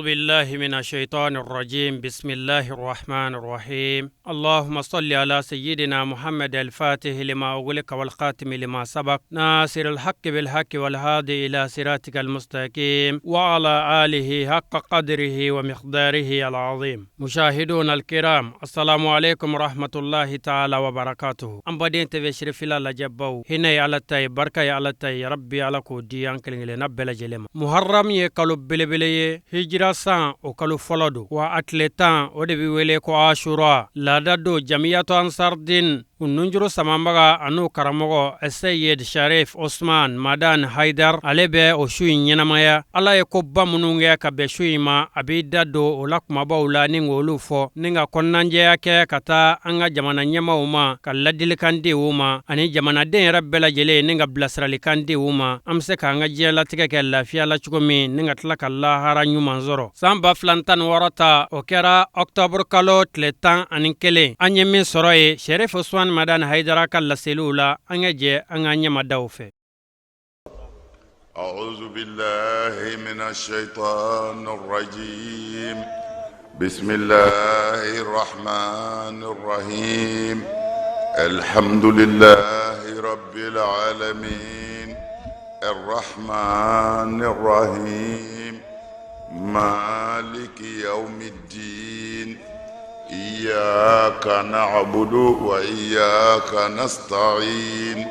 بالله من الشيطان الرجيم بسم الله الرحمن الرحيم اللهم صل على سيدنا محمد الفاتح لما أغلق والخاتم لما سبق ناصر الحق بالحق والهادي إلى صراطك المستقيم وعلى آله حق قدره ومقداره العظيم مشاهدون الكرام السلام عليكم ورحمة الله تعالى وبركاته An baden TV Serifila lajɛbaw hinɛ ye Ala ta ye barika ye Ala ta ye yarabi Ala k'o di an kelen-kelenna bɛɛ lajɛlen ma Muharram ye kalo belebele ye hijira san o kalo fɔlɔ don wa a tile 10 o de bɛ wele ko Ashura laada don Jamiyatu Ansardin u nunjuru samabaga an'u karamɔgɔ Seyid Sharif Osman Madan Haidar ale bɛ o su in ɲɛnamaya Ala ye koba minnu kɛ ka bɛn su in ma a b'i da don o la kumabaw la ni k'olu fɔ ni ka kɔnɔnajɛya kɛ ka taa an ka jamana ɲɛmaaw ma ka ladilikan di u ma ani jamanaden yɛrɛ bɛɛ lajɛlen ni ka bilasiralikan di u ma an bɛ se k'an ka diɲɛlatigɛ kɛ lafiya la cogo min ni ka tila ka lahara ɲuman sɔrɔ san 2016 ta o kɛra ɔkutɔburu kalo tile 11 an ye min sɔrɔ ye Sherif Usman Madani Hayidara ka laseliw la an ka jɛ an ka ɲɛmada u fɛ. أعوذ بالله من الشيطان الرجيم بسم الله الرحمن الرحيم الحمد لله رب العالمين الرحمن الرحيم مالك يوم الدين إياك نعبد وإياك نستعين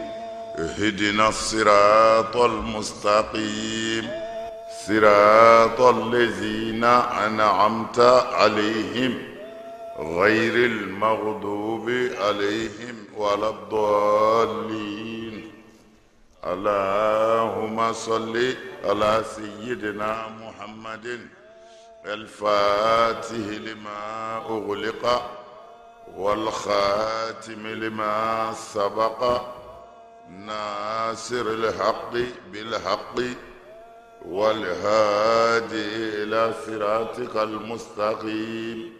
اهدنا الصراط المستقيم صراط الذين أنعمت عليهم غير المغضوب عليهم ولا الضالين اللهم صل على سيدنا محمد الفاتح لما أغلق والخاتم لما سبق ناصر الحق بالحق والهادي إلى صراطك المستقيم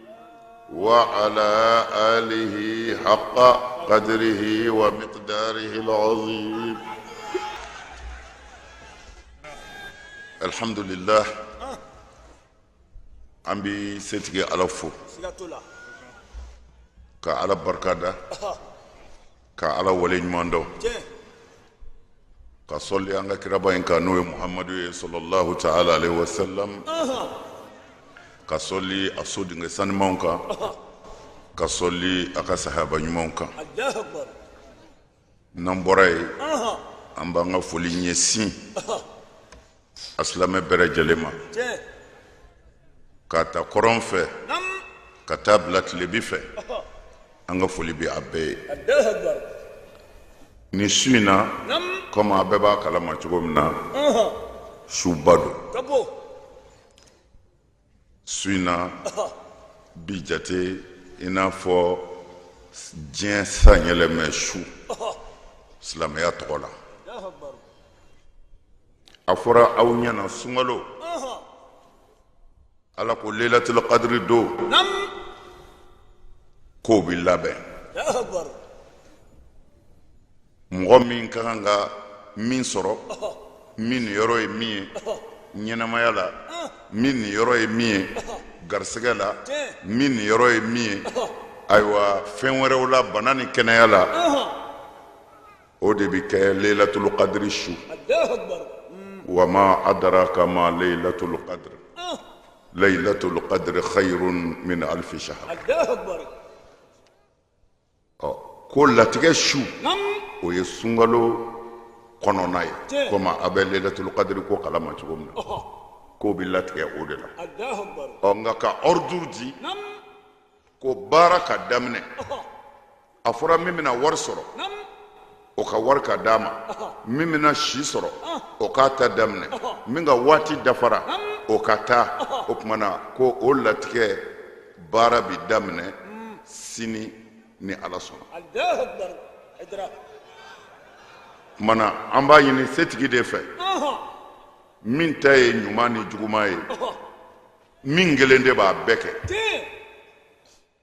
وعلى آله حق قدره ومقداره العظيم الحمد لله an bɛ setigi ala fo ka ala barika da ka ala wale ɲuman dɔn ka sɔli an ka kiraba in kan n'o ye muhamadu ye sɔlɔlahu taala alayhi wa sallam ka sɔli a sodenkɛ sanumanw kan ka sɔli a ka sahaba ɲumanw kan n'an bɔra yen an b'an ka foli ɲɛsin a silamɛ bɛɛ lajɛlen ma k'a ta kɔrɔn fɛ ka taa bila tilebi fɛ an ka foli bɛ a bɛɛ ye nin su in na komi a bɛɛ b'a kalama cogo min na suba don su in na bi jate i n'a fɔ diɲɛ sanyɛlɛmɛ su silamɛya tɔgɔ la a fɔra aw ɲɛna sunkalo ala ko lelatul kadiri don k'o bi labɛn mɔgɔ min ka kan ka min sɔrɔ min niyɔrɔ ye min ye ɲɛnamaya la min niyɔrɔ ye min ye garisɛgɛ la min niyɔrɔ ye min ye ayiwa fɛn wɛrɛw la bana ni kɛnɛya la o de bɛ kɛ lelatul kadiri su wa ma adraka ma lelatul kadiri lelatul kadiri khayrun min alfi shahar ɔ ko latigɛ su o ye sunkalo kɔnɔna ye komi a bɛ lelatul kadiri ko kalama cogo min na k'o bɛ latigɛ o de la ɔ nka ka ordre di ko baara ka daminɛ a fɔra min bɛna wari sɔrɔ o ka wari ka d'a ma min bɛna si sɔrɔ o k'a ta daminɛ min ka waati dafara o ka taa o tuma na ko o latigɛ baara bɛ daminɛ sini ni ala sɔnna tuma na an b'a ɲini setigi de fɛ min ta ye ɲuman ni juguman ye min kelen de b'a bɛɛ kɛ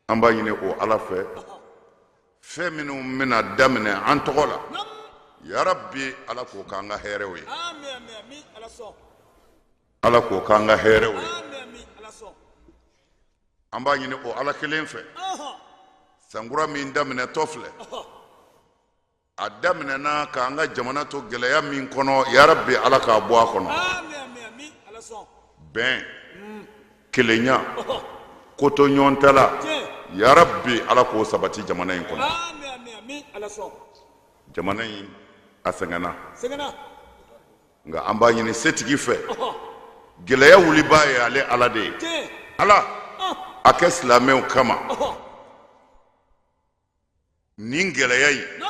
an b'a ɲini o ala fɛ fɛn minnu bɛna daminɛ an tɔgɔ la yarabi ala k'o k'an ka hɛrɛw ye ala k'o k'an ka hɛrɛw ye. An b'a ɲini o Ala kelen fɛ, sankura min daminɛtɔ filɛ, a daminɛna k'an ka jamana to gɛlɛya min kɔnɔ, yarabi Ala k'a bɔ a kɔnɔ. Bɛn, kelenya, kotoɲɔgɔntala, yarabi Ala k'o sabati jamana in kɔnɔ. Jamana in a sɛgɛnna, nka an b'a ɲini setigi fɛ, gɛlɛya wulibaa ye ale Ala de ye. Ala a kɛ silamɛw kama nin gɛlɛya in,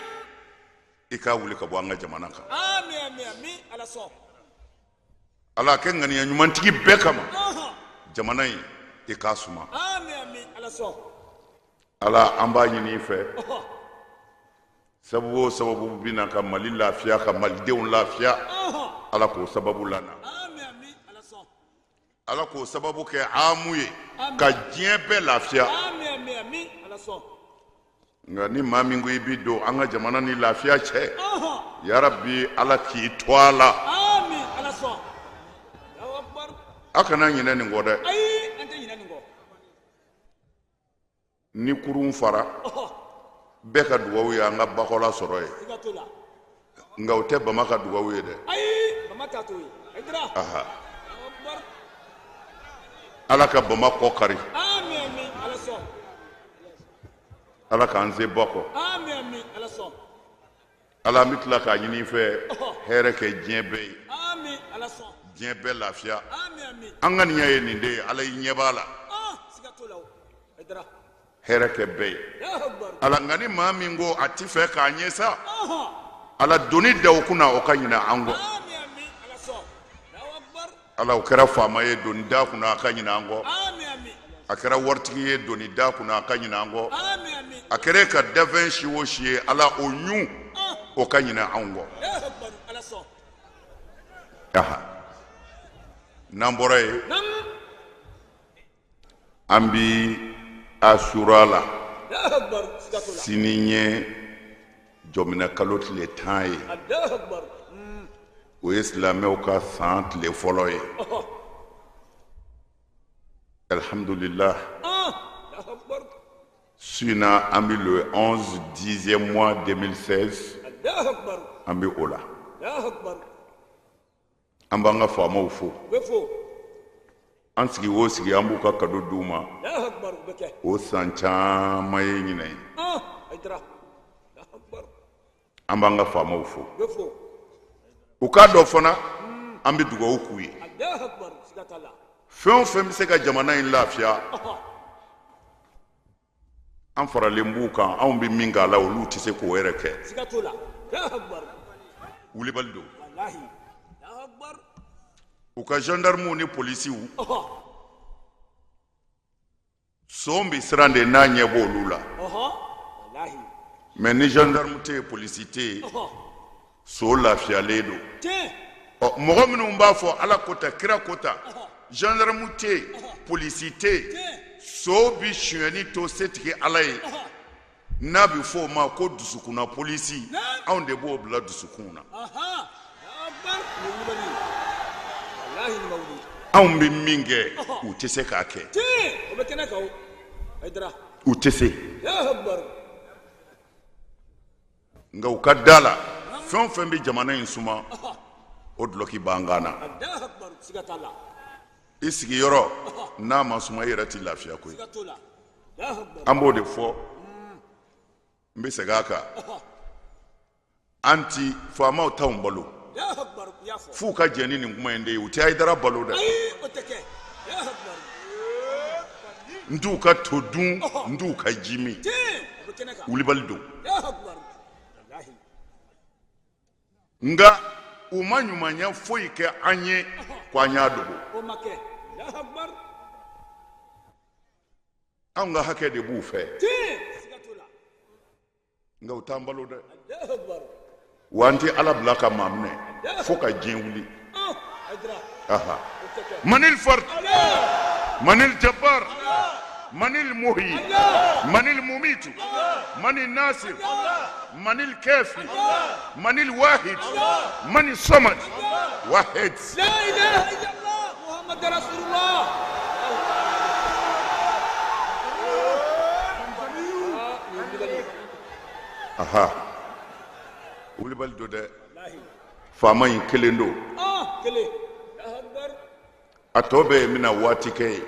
i k'a wuli ka bɔ an ka jamana kan. Ala a kɛ ŋaniya ɲumantigi bɛɛ kama, jamana in i k'a suma. Ala an b'a ɲini i fɛ, sababu o sababu bɛ na ka Mali lafiya, ka malidenw lafiya, Ala k'o sababu lana. Ala k'o sababu kɛ aamu ye ka diɲɛ bɛɛ lafiya. Nka ni maa min ko i bi don an ka jamana ni lafiya cɛ, yarabi Ala k'i to a la. A kana ɲinɛ nin kɔ dɛ. Ni kurun fara, bɛɛ ka dugawu ye an ka bakɔla sɔrɔ ye, nka o tɛ bama ka dugawu ye dɛ. Ala ka bama kɔ kari, Ala k'an se ba kɔ. Ala an bɛ tila k'a ɲini i fɛ, hɛrɛ kɛ diɲɛ bɛɛ ye, diɲɛ bɛɛ lafiya. An ka nin ye nin de ye, Ala i ɲɛ b'a la, hɛrɛ kɛ bɛɛ ye. Ala nka ni maa min ko a ti fɛ k'a ɲɛ sa, Ala doni da o kunna, o ka ɲinɛ an kɔ. Ala o kɛra faama ye, doni da kunna, a ka ɲinɛ an kɔ. A kɛra waritigi ye, doni da kunna, a ka ɲinɛ an kɔ. A kɛra e ka dafɛn si o si ye, Ala o ɲun, o ka ɲinɛ anw kɔ. Aha, n'an bɔra yen, an bi Asura la. Sini ye jɔminɛ kalo tile 10 ye, o ye silamɛw ka san tile fɔlɔ ye. Alhamdulillah, su in na an bɛ le 11 10e mois 2016, an bɛ o la. An b'an ka faamaw fo. An sigi o sigi, an b'u ka kado d'u ma, o san caman ye ɲinɛ ye. An b'an ka faamaw fo, u k'a dɔn fana an bɛ dugawu k'u ye. Fɛn o fɛn bɛ se ka jamana in lafiya, an faralen b'u kan. Anw bɛ min k'a la, olu tɛ se k'o yɛrɛ kɛ. Wulibali don. U ka gendarmew ni polisiw, son bɛ siran de n'a ɲɛ b'olu la. Mais ni gendarme tɛ yen, polisi tɛ yen, so lafiyalen don. Ɔ mɔgɔ minnu b'a fɔ Ala ko ta, kira ko ta, gendarme tɛ yen, polisi tɛ yen, so bi sonyɛni to setigi Ala ye, n'a bɛ fɔ o ma ko dusukunna polisi, anw de b'o bila dusukun na. Anw bɛ min kɛ, u tɛ se k'a kɛ, u tɛ se. Nka u ka da la, fɛn o fɛn bɛ jamana in suma, o dulɔki b'an kan na. I sigiyɔrɔ n'a ma suma, i yɛrɛ tɛ lafiya koyi. An b'o de fɔ, n bɛ segin a kan, an ti faamaw t'anw balo f'u ka jɛn ni nin kuma in de ye. U tɛ Hayidara balo dɛ. N t'u ka to dun, n t'u ka ji min. Wulibali don. Nka u ma ɲumanya foyi kɛ an ye ko an y'a dogo. Anw ka hakɛ de b'u fɛ, nka u t'an balo dɛ. Wa an tɛ Ala bila ka maa minɛ fo ka diɲɛ wuli. Manil fard, manil jabbar, manil muhyi, manil mumitu, manil nasir, manil kafi, manil wahid, manil samad, wahid. La ilaha illallah Muhammad Rasulullah. Aha, wulibali don dɛ. Faama in kelen don, a tɔ bɛɛ bɛna waati kɛ ye.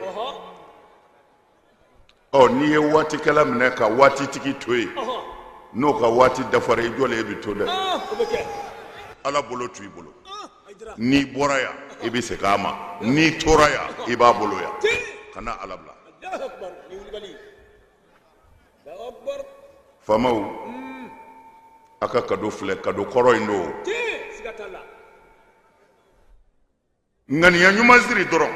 Ɔ, n'i ye waatikɛla minɛ ka waatitigi to yen, n'o ka waati dafara, i jɔlen e bɛ to dɛ. Ala bolo to i bolo. N'i bɔra yan, i bɛ segin a ma. N'i tora yan, i b'a bolo yan. Kana Ala bila. Faamaw, a ka kado filɛ, kado kɔrɔ in don. Ŋaniya ɲuman siri dɔrɔn.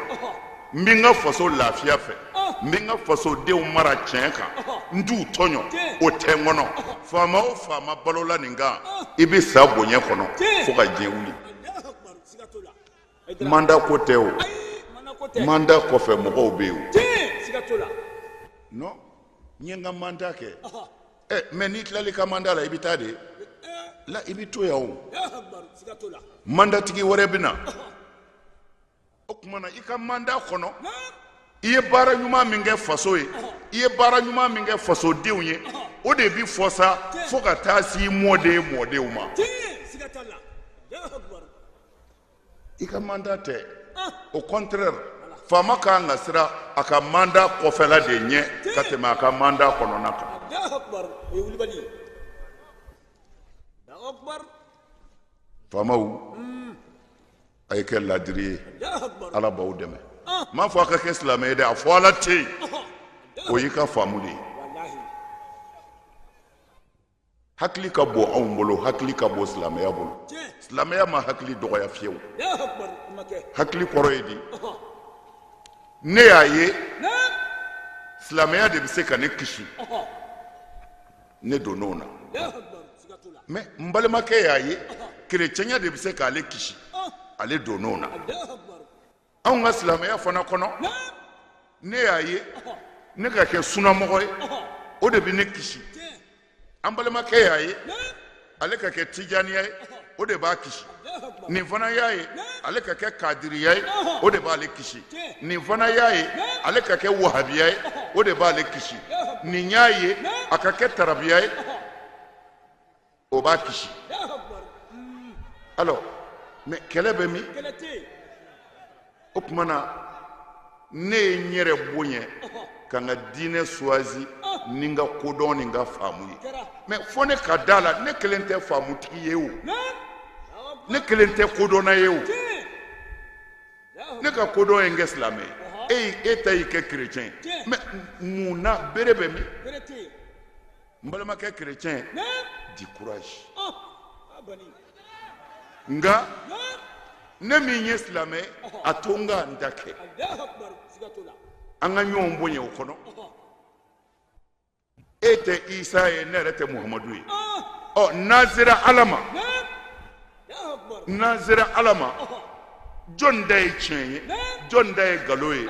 N bɛ n ka faso lafiya fɛ, n bɛ n ka fasodenw mara tiɲɛ kan, n t'u tɔɲɔ, o tɛ n kɔnɔ. Faama o faama balola nin kan, i bɛ sa bonya kɔnɔ fo ka diɲɛ wuli. Mandat ko tɛ o, mandat kɔfɛ mɔgɔw bɛ yen o. Non, n ye n ka mandat kɛ. Ɛ, mais n'i tilal'i ka mandat la, i bɛ taa de la, i bɛ to yan o. Mandatigi wɛrɛ bɛ na. O tuma na, i ka mandat kɔnɔ, i ye baara ɲuman min kɛ faso ye, i ye baara ɲuman min kɛ fasodenw ye, o de bɛ fɔ sa fo ka taa se i mɔden mɔdenw ma. I ka mandat tɛ, au contraire, faama ka kan ka siran a ka mandat kɔfɛla de ɲɛ ka tɛmɛ a ka mandat kɔnɔna kan. Faamaw, a ye kɛ ladiri ye, Ala b'aw dɛmɛ. N m'a fɔ a ka kɛ silamɛ ye dɛ, a fɔ Ala tɛ yen, o y'i ka faamu de ye. Hakili ka bon anw bolo, hakili ka bon silamɛya bolo. Silamɛya ma hakili dɔgɔya fiyewu. Hakili kɔrɔ ye di? Ne y'a ye silamɛya de bɛ se ka ne kisi, ne donn'o na. Mais n balimakɛ y'a ye kerecɛnya de bɛ se k'ale kisi, ale donn'o na. Anw ka silamɛya fana kɔnɔ, ne y'a ye ne ka kɛ sunamɔgɔ ye, o de bɛ ne kisi. An balimakɛ y'a ye ale ka kɛ tijaniya ye, o de b'a kisi. Nin fana y'a ye ale ka kɛ kadiriya ye, o de b'ale kisi. Nin fana y'a ye ale ka kɛ wahabiya ye, o de b'ale kisi. Nin y'a ye a ka kɛ tarabiya ye, o b'a kisi. Alors, mais kɛlɛ bɛ min? O tuma na, ne ye n yɛrɛ bonya ka n ka diinɛ choisi ni n ka kodɔn ni n ka faamu ye. Mais fo ne ka da la, ne kelen tɛ faamutigi ye o, ne kelen tɛ kodɔnna ye o. Ne ka kodɔn ye n kɛ silamɛ ye, e e ta y'i kɛ kerecɛn ye. Mais mun na bere bɛ min? N balimakɛ kerecɛn, du courage. Nka ne min ye silamɛ, a to n ka n ta kɛ, an ka ɲɔgɔn bonya o kɔnɔ. E tɛ Isa ye, ne yɛrɛ tɛ Muhamadu ye. Ɔ, n'an sera Ala ma, n'an sera Ala ma, jɔn ta ye tiɲɛ ye, jɔn ta ye nkalon ye,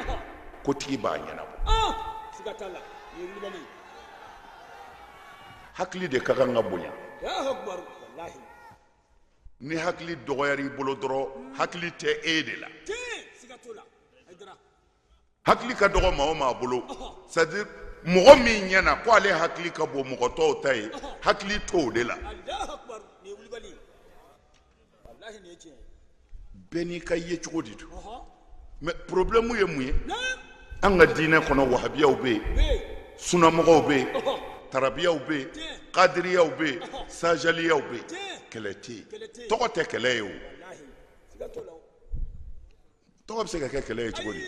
kotigi b'a ɲɛnabɔ. Hakili de ka kan ka bonya. Ni hakili dɔgɔyara i bolo dɔrɔn, hakili tɛ e de la. Hakili ka dɔgɔ maa o maa bolo, c'est à dire mɔgɔ min ɲɛna ko ale hakili ka bon mɔgɔ tɔw ta ye, hakili t'o de la. Bɛɛ n'i ka yecogo de don. Mais problème ye mun ye an ka diinɛ kɔnɔ? Wahabiyaw bɛ yen, sunamɔgɔw bɛ yen, tarabiyaw bɛ yen, kadiriyaw bɛ yen, sajaliyaw bɛ yen. Kɛlɛ tɛ yen. Tɔgɔ tɛ kɛlɛ ye o. Tɔgɔ bɛ se ka kɛ kɛlɛ ye cogo di?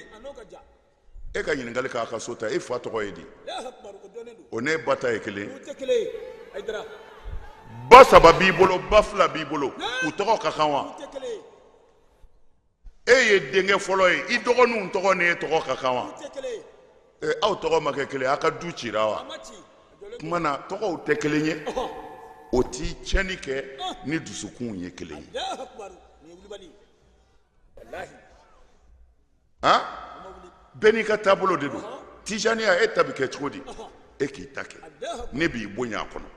E ka ɲininkali k'a ka so ta, e fa tɔgɔ ye di? O ne ba ta ye kelen. Ba saba b'i bolo, ba fila b'i bolo, u tɔgɔ ka kan wa? E ye denkɛ fɔlɔ ye, i dɔgɔninw tɔgɔ ni e tɔgɔ ka kan wa? Aw tɔgɔ ma kɛ kelen, aw ka du cira wa? Tuma na, tɔgɔw tɛ kelen ye, o ti tiɲɛni kɛ ni dusukunw ye kelen ye. Han, bɛɛ n'i ka taabolo de don. Tijaniya, e ta bɛ kɛ cogo di? E k'i ta kɛ, ne b'i bonya a kɔnɔ.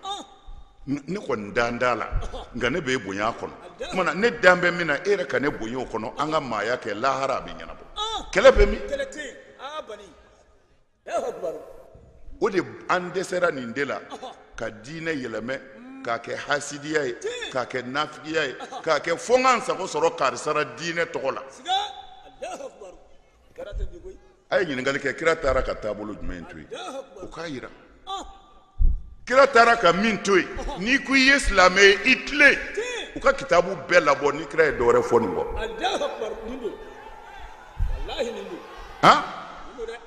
Ne kɔni dan t'a la, nka ne b'e bonya a kɔnɔ. Tuma na, ne dan bɛ min na, e yɛrɛ ka ne bonya o kɔnɔ. An ka maaya kɛ, lahara a bɛ ɲɛnabɔ. Kɛlɛ bɛ min? O de, an dɛsɛra nin de la ka diinɛ yɛlɛmɛ. K'a kɛ hasidiya ye, k'a kɛ nafigiya ye, k'a kɛ fo n ka n sago sɔrɔ karisa la diinɛ tɔgɔ la. A ye ɲininkali kɛ, kira taara ka taabolo jumɛn to yen? O k'a yira. Kira taara ka min to yen, n'i ko i ye silamɛ ye, i tilen, u ka kitabu bɛɛ labɔ ni kira ye dɔwɛrɛ fɔ nin kɔ. Han,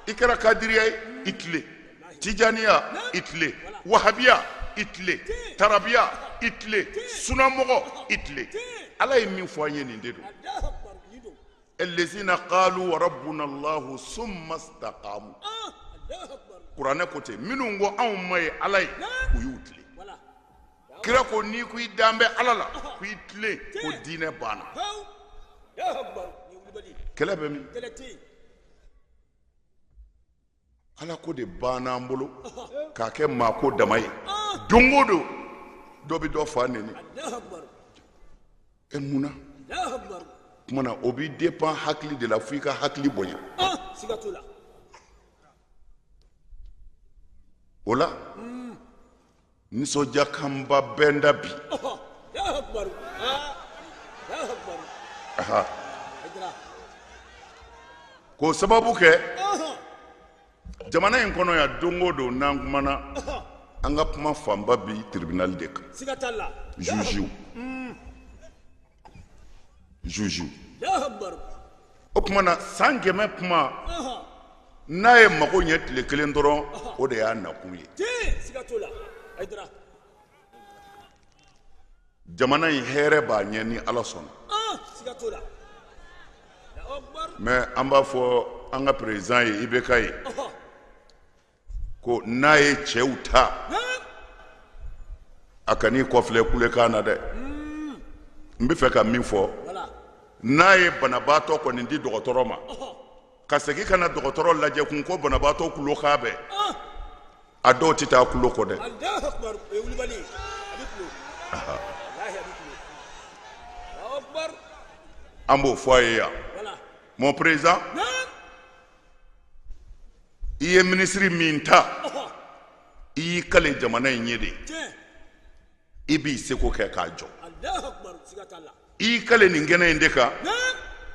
i kɛra kadiriya ye, i tilen, tijaniya, i tilen, wahabiya, i tilen, tarabiya, i tilen, sunamɔgɔ, i tilen. Ala ye min fɔ an ye, nin de don. Allazina qalu rabbuna Allahu summa istaqamu. Kuranɛ ko ten, minnu ko anw ma ye Ala ye, u y'u tilen. Kira ko n'i ko i dan bɛ Ala la, ko i tilen, ko diinɛ banna. Kɛlɛ bɛ min? Ala ko de banna an bolo k'a kɛ maa ko dama ye. Don o don, dɔ bɛ dɔ fa neni. E mun na? Tuma na, o b'i dépend hakili de la, fo i ka hakili bonya. O la, nisɔndiyakanba bɛ n da bi k'o sababu kɛ jamana in kɔnɔ yan. Don o don n'an kumana, an ka kuma fanba bi tribunal de kan, jugew, jugew. O tuma na, san 100 kuma n'a ye mago ɲɛ tile kelen dɔrɔn, o de y'a nakun ye. Jamana in hɛrɛ b'a ɲɛ ni Ala sɔnna. Mais an b'a fɔ an ka président ye, IBK ye, ko n'a ye cɛw ta, a kan'i kɔfilɛ kulekan na dɛ. N bɛ fɛ ka min fɔ, n'a ye banabaatɔ kɔni di dɔgɔtɔrɔ ma, ka segin ka na dɔgɔtɔrɔ lajɛ kun ko banabaatɔ kulo k'a bɛɛ, a dɔw tɛ taa kulo kɔ dɛ. An b'o fɔ a ye yan. Mon président, i ye minisiri min ta, i y'i kale jamana in ye de, i b'i seko kɛ k'a jɔ. I y'i kale nin kɛnɛ in de kan,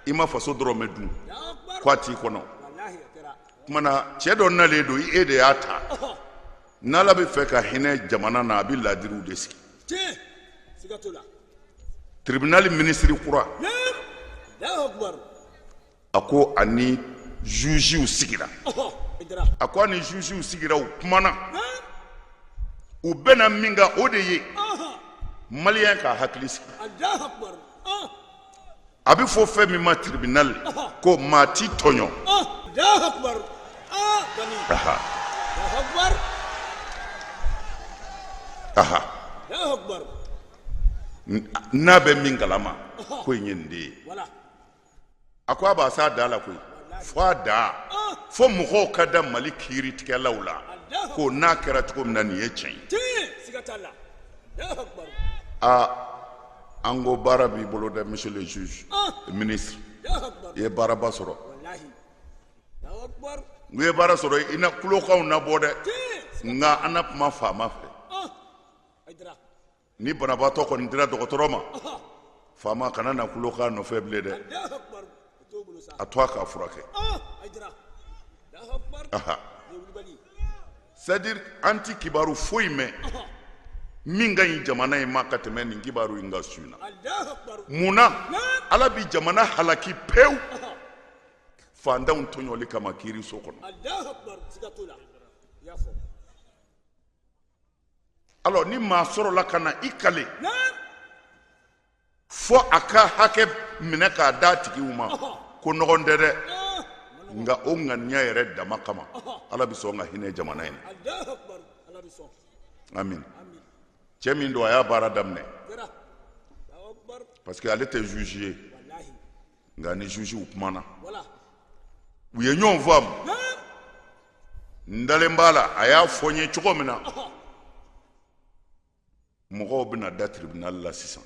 i ma faso dɔrɔmɛ dun ko a t'i kɔnɔ. Tuma na, cɛ dɔ nalen don, e de y'a ta. N'Ala bɛ fɛ ka hinɛ jamana na, a bɛ laadiriw de sigi. Tribunal minisiri kura, a ko a ni jugew sigira, a ko a ni jugew sigira, u kumana, u bɛnna min kan, o de ye maliyɛn k'a hakili sigi. A bɛ fɔ fɛn min ma tribunal, ko maa ti tɔɲɔ. Aha, aha, n'a bɛ min kalama, ko in ye nin de ye. A ko a b'a s'a da la koyi, fo a da, fo mɔgɔw ka da Mali kiiritigɛlaw la ko n'a kɛra cogo min na, nin ye tiɲɛ ye. Aa, an ko baara b'i bolo dɛ, monsieur le juge ministre, i ye baaraba sɔrɔ. N ye baara sɔrɔ, i na kulokanw na bɔ dɛ, nka an na kuma faama fɛ. Ni banabaatɔ kɔni dira dɔgɔtɔrɔ ma, faama kana na kulokan nɔfɛ bilen dɛ, a to a k'a furakɛ. C'est à dire, an ti kibaru foyi mɛn min ka ɲi jamana in ma ka tɛmɛ nin kibaru in kan su in na. Mun na Ala bi jamana halaki pewu fantanw tɔɲɔli kama kiiriso kɔnɔ? Alors, ni maa sɔrɔla ka na i kale fo a ka hakɛ minɛ k'a d'a tigiw ma, ko nɔgɔn tɛ dɛ, nka o ŋaniya yɛrɛ dama kama, Ala bɛ sɔn ka hinɛ jamana in na. Amin. Cɛ min don, a y'a baara daminɛ, parce que ale tɛ juge ye, nka ni jugew kumana, u ye ɲɔgɔn faamu. N dalen b'a la, a y'a fɔ n ye cogo min na, mɔgɔw bɛna da tribunal la sisan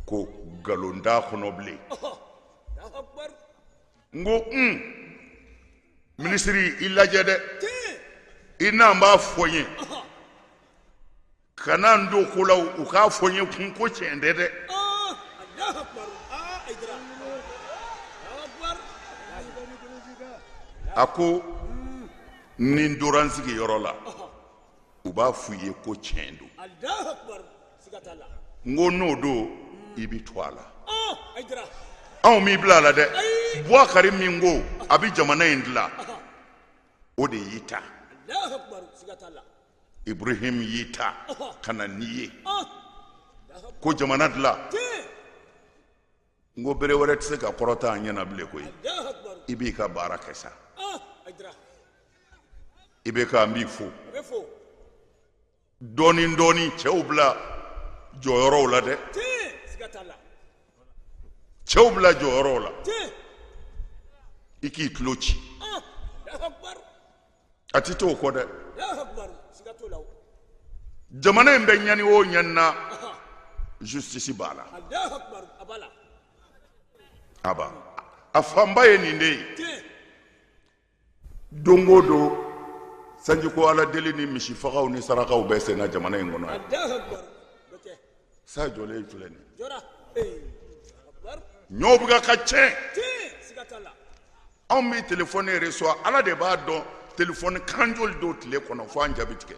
ko nkalon t'a kɔnɔ bilen. N ko un minisiri, i lajɛ dɛ, i n'an b'a fɔ n ye. Kana n don ko la u k'a fɔ n ye kun ko tiɲɛ tɛ dɛ. A ko ni n tora n sigiyɔrɔ la u b'a f'u ye ko tiɲɛ don. N ko n'o don i bɛ to a la. Anw m'i bila a la dɛ. Bubakari min ko a bɛ jamana in dilan o de y'i ta. Ibrahim y'i ta ka na n'i ye ko jamana dilan. N ko bere wɛrɛ tɛ se ka kɔrɔta an ɲɛna bilen koyi. I b'i ka baara kɛ sa. I bɛ ka n b'i fo. Dɔɔni dɔɔni cɛw bila jɔyɔrɔw la dɛ. Cɛw bila jɔyɔrɔw la. I k'i tulo ci. A tɛ to o kɔ dɛ. Jamana in bɛ ɲani o ɲani na justice b'a la. A b'a a fanba ye nin de ye. Don o don sanjiko ala deli ni misifagaw ni sarakaw bɛ senna jamana in kɔnɔ yan. Sa jɔlen filɛ nin ye. Ɲɔw bɛ ka tiɲɛ. Anw bɛ telefɔni reçoit ala de b'a dɔn telefɔni kan joli don tile kɔnɔ fo an jaabi tigɛ.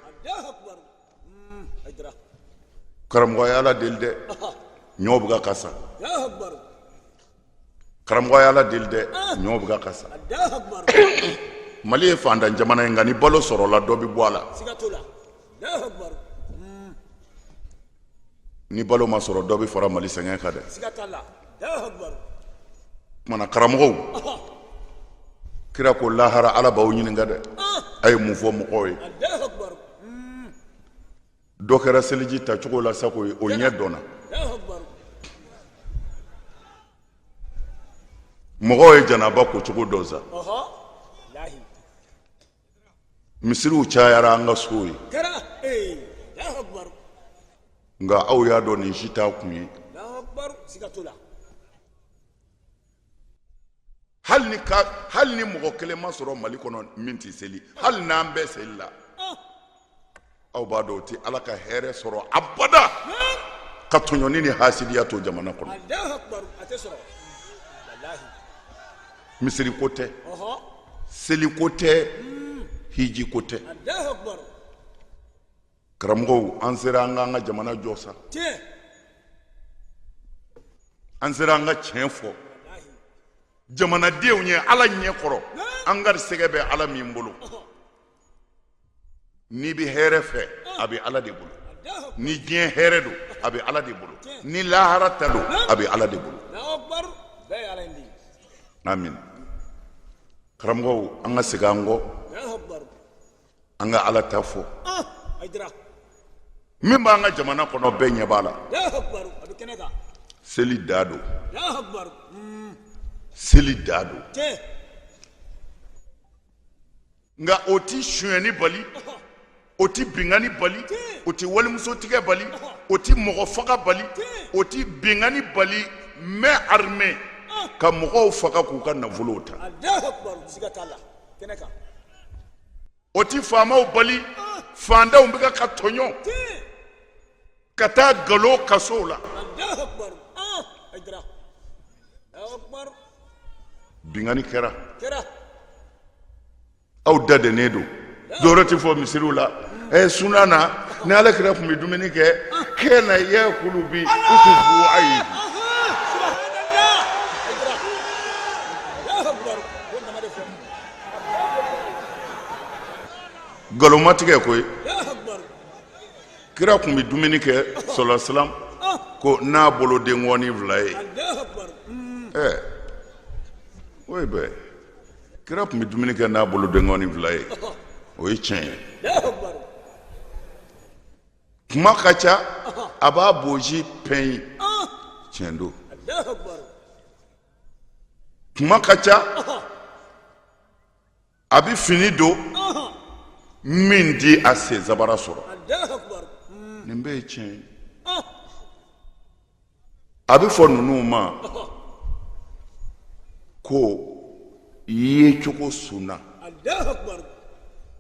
Karamɔgɔ ye ala deli dɛ. Ɲɔw bɛ ka sa. Karamɔgɔ ye ala deli dɛ. Ɲɔw bɛ ka sa. Mali ye fantan jamana ye nka ni balo sɔrɔla dɔ bɛ bɔ a la. Ni balo ma sɔrɔ dɔ bɛ fara Mali sɛgɛn kan dɛ. Kumana karamɔgɔw kira ko lahara ala b'aw ɲininka dɛ. A ye mun fɔ mɔgɔw ye? Dɔ kɛra seliji tacogo la sa koyi o ɲɛ dɔnna. Mɔgɔw ye janaba ko cogo dɔn sa. Misiriw cayara an ka so ye. Nka aw y'a dɔn nin si t'a kun ye. Hali ni mɔgɔ kelen ma sɔrɔ Mali kɔnɔ min tɛ seli, hali n'an bɛɛ seli la, aw b'a dɔn o tɛ Ala ka hɛrɛ sɔrɔ abada ka tɔɲɔni ni hasidiya to jamana kɔnɔ. Misiri ko tɛ, seli ko tɛ, hiji ko tɛ. Karamɔgɔw, an sera an k'an ka jamana jɔ sa. An sera an ka tiɲɛ fɔ jamanadenw ye ala ɲɛ kɔrɔ. An garisɛgɛ bɛ ala min bolo. N'i bɛ hɛrɛ fɛ a bɛ ala de bolo. Ni diɲɛ hɛrɛ don a bɛ ala de bolo. Ni lahara ta don a bɛ ala de bolo. Amin. Karamɔgɔw, an ka segin an kɔ. An ka ala ta fɔ. Min b'an ka jamana kɔnɔ bɛɛ ɲɛ b'a la. Seli da don. Seli da don. Nka o ti sonyɛni bali, o ti binkanni bali, o ti walimusotigɛ bali, o ti mɔgɔ faga bali, o ti binkanni bali main armée ka mɔgɔw faga k'u ka nafolow ta. O ti faamaw bali, faantanw bɛ ka tɔɲɔ ka taa galo kasow la. Binkanni kɛra, aw da dennen don, dɔwɛrɛ tɛ fɔ misiriw la. Ɛ suna na ni ala kira tun bɛ dumuni kɛ kana yakulu bi usubuayi. Nkalon ma tigɛ koyi. Kira tun bɛ dumuni kɛ sɔlɔ salam ko n'a bolodenkɔni fila ye. Ɛɛ o ye bɛɛ kira tun bɛ dumuni kɛ n'a bolodenkɔni fila ye, o ye tiɲɛ ye. Kuma ka ca, a b'a boji pɛn, tiɲɛ don. Kuma ka ca, a bɛ fini don min di a sen sabara sɔrɔ, nin bɛɛ ye tiɲɛ ye. A bɛ fɔ ninnu ma ko yecogo sunna.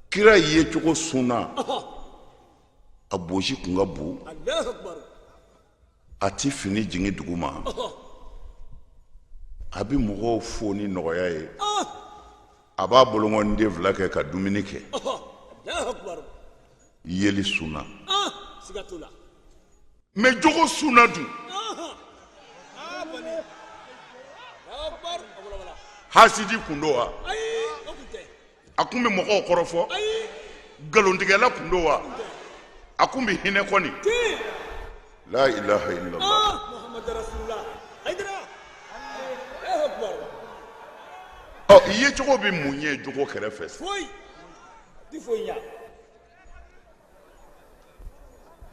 Kira yecogo sunna. A bosi kun ka bon, a ti fini jigin duguma, a bɛ mɔgɔw fo ni nɔgɔya ye, a b'a bolonkɔniden fila kɛ ka dumuni kɛ. Yeli sunna, mais jogo sunna dun. Hasidi kun don wa? A kun bɛ mɔgɔw kɔrɔfɔ? Nkalontigɛla kun don wa? A kun bɛ hinɛ kɔni? La ilaha illallah. Ɔ, i ye cogo bɛ mun ɲɛ jogo kɛrɛfɛ?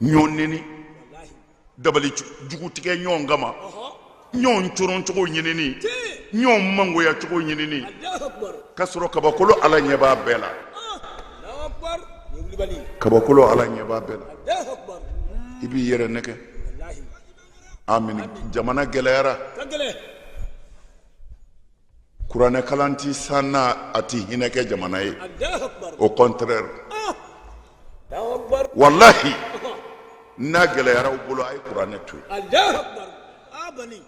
Ɲɔgɔn neni, dabali jugu tigɛ ɲɔgɔn kama, ɲɔgɔn coron cogo ɲinini, ɲɔgɔn mangoya cogo ɲinini, ka sɔrɔ kabakolo Ala ɲɛ b'a bɛɛ la. Kabakolo Ala ɲɛ b'a bɛɛ la. I b'i yɛrɛ nɛgɛ. Amin. Jamana gɛlɛyara, kuranɛ kalan ti san na, a ti hinɛ kɛ jamana ye, au contraire. Wallahi, n'a gɛlɛyara u bolo, a ye kuranɛ to yen,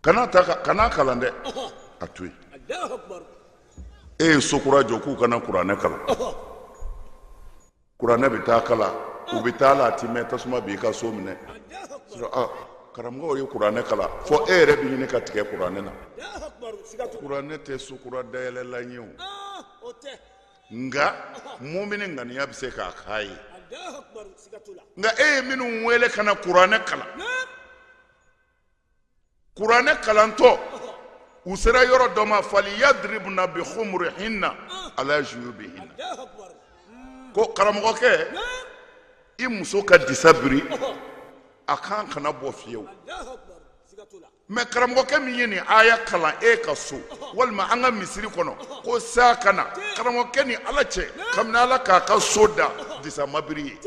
kana ta kana kalan dɛ, a to yen. E ye so kura jɔ k'u kana kuranɛ kalan, kuranɛ bɛ taa kalan, u bɛ taa la, a ti mɛn, tasuma b'i ka so minɛ. Karamɔgɔw ye kuranɛ kalan fɔ e yɛrɛ bɛ ɲini ka tigɛ kuranɛ na. Kuranɛ tɛ so kura dayɛlɛlan ye o, nka mumini ŋaniya bɛ se k'a k'a ye. Nka e ye minnu wele ka na kuranɛ kalan, kuranɛ kalantɔ u sera yɔrɔ dɔ ma, faliyadribna bi khumurihinna ala juyubihinna, ko karamɔgɔkɛ, i muso ka disa biri a kan kana bɔ fiyewu. Mais karamɔgɔkɛ min ye nin aya kalan e ka so walima an ka misiri kɔnɔ ko saa ka na, karamɔgɔkɛ ni Ala cɛ, kabini Ala k'a ka so da, disa ma biri ye.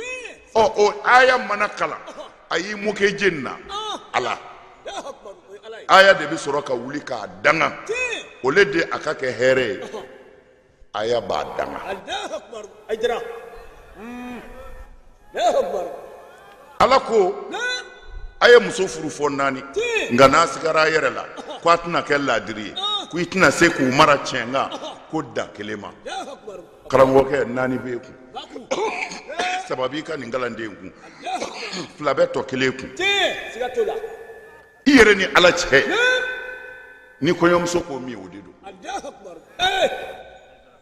Ɔ, o aya mana kalan, a y'i moquer jeni na Ala. Aya de bɛ sɔrɔ ka wuli k'a danga o le de a ka kɛ hɛrɛ ye. Aya b'a danga. Ala ko a ye muso furu fɔ naani, nka n'a sigara a yɛrɛ la ko a tɛna kɛ laadiri ye, ko i tɛna se k'u mara tiɲɛ kan, ko dan kelen ma. Karamɔgɔkɛ, naani b'e kun, saba b'i ka nin kalanden kun, fila bɛ tɔ kelen kun. I yɛrɛ ni Ala cɛ, ni kɔɲɔmuso ko min, o de don.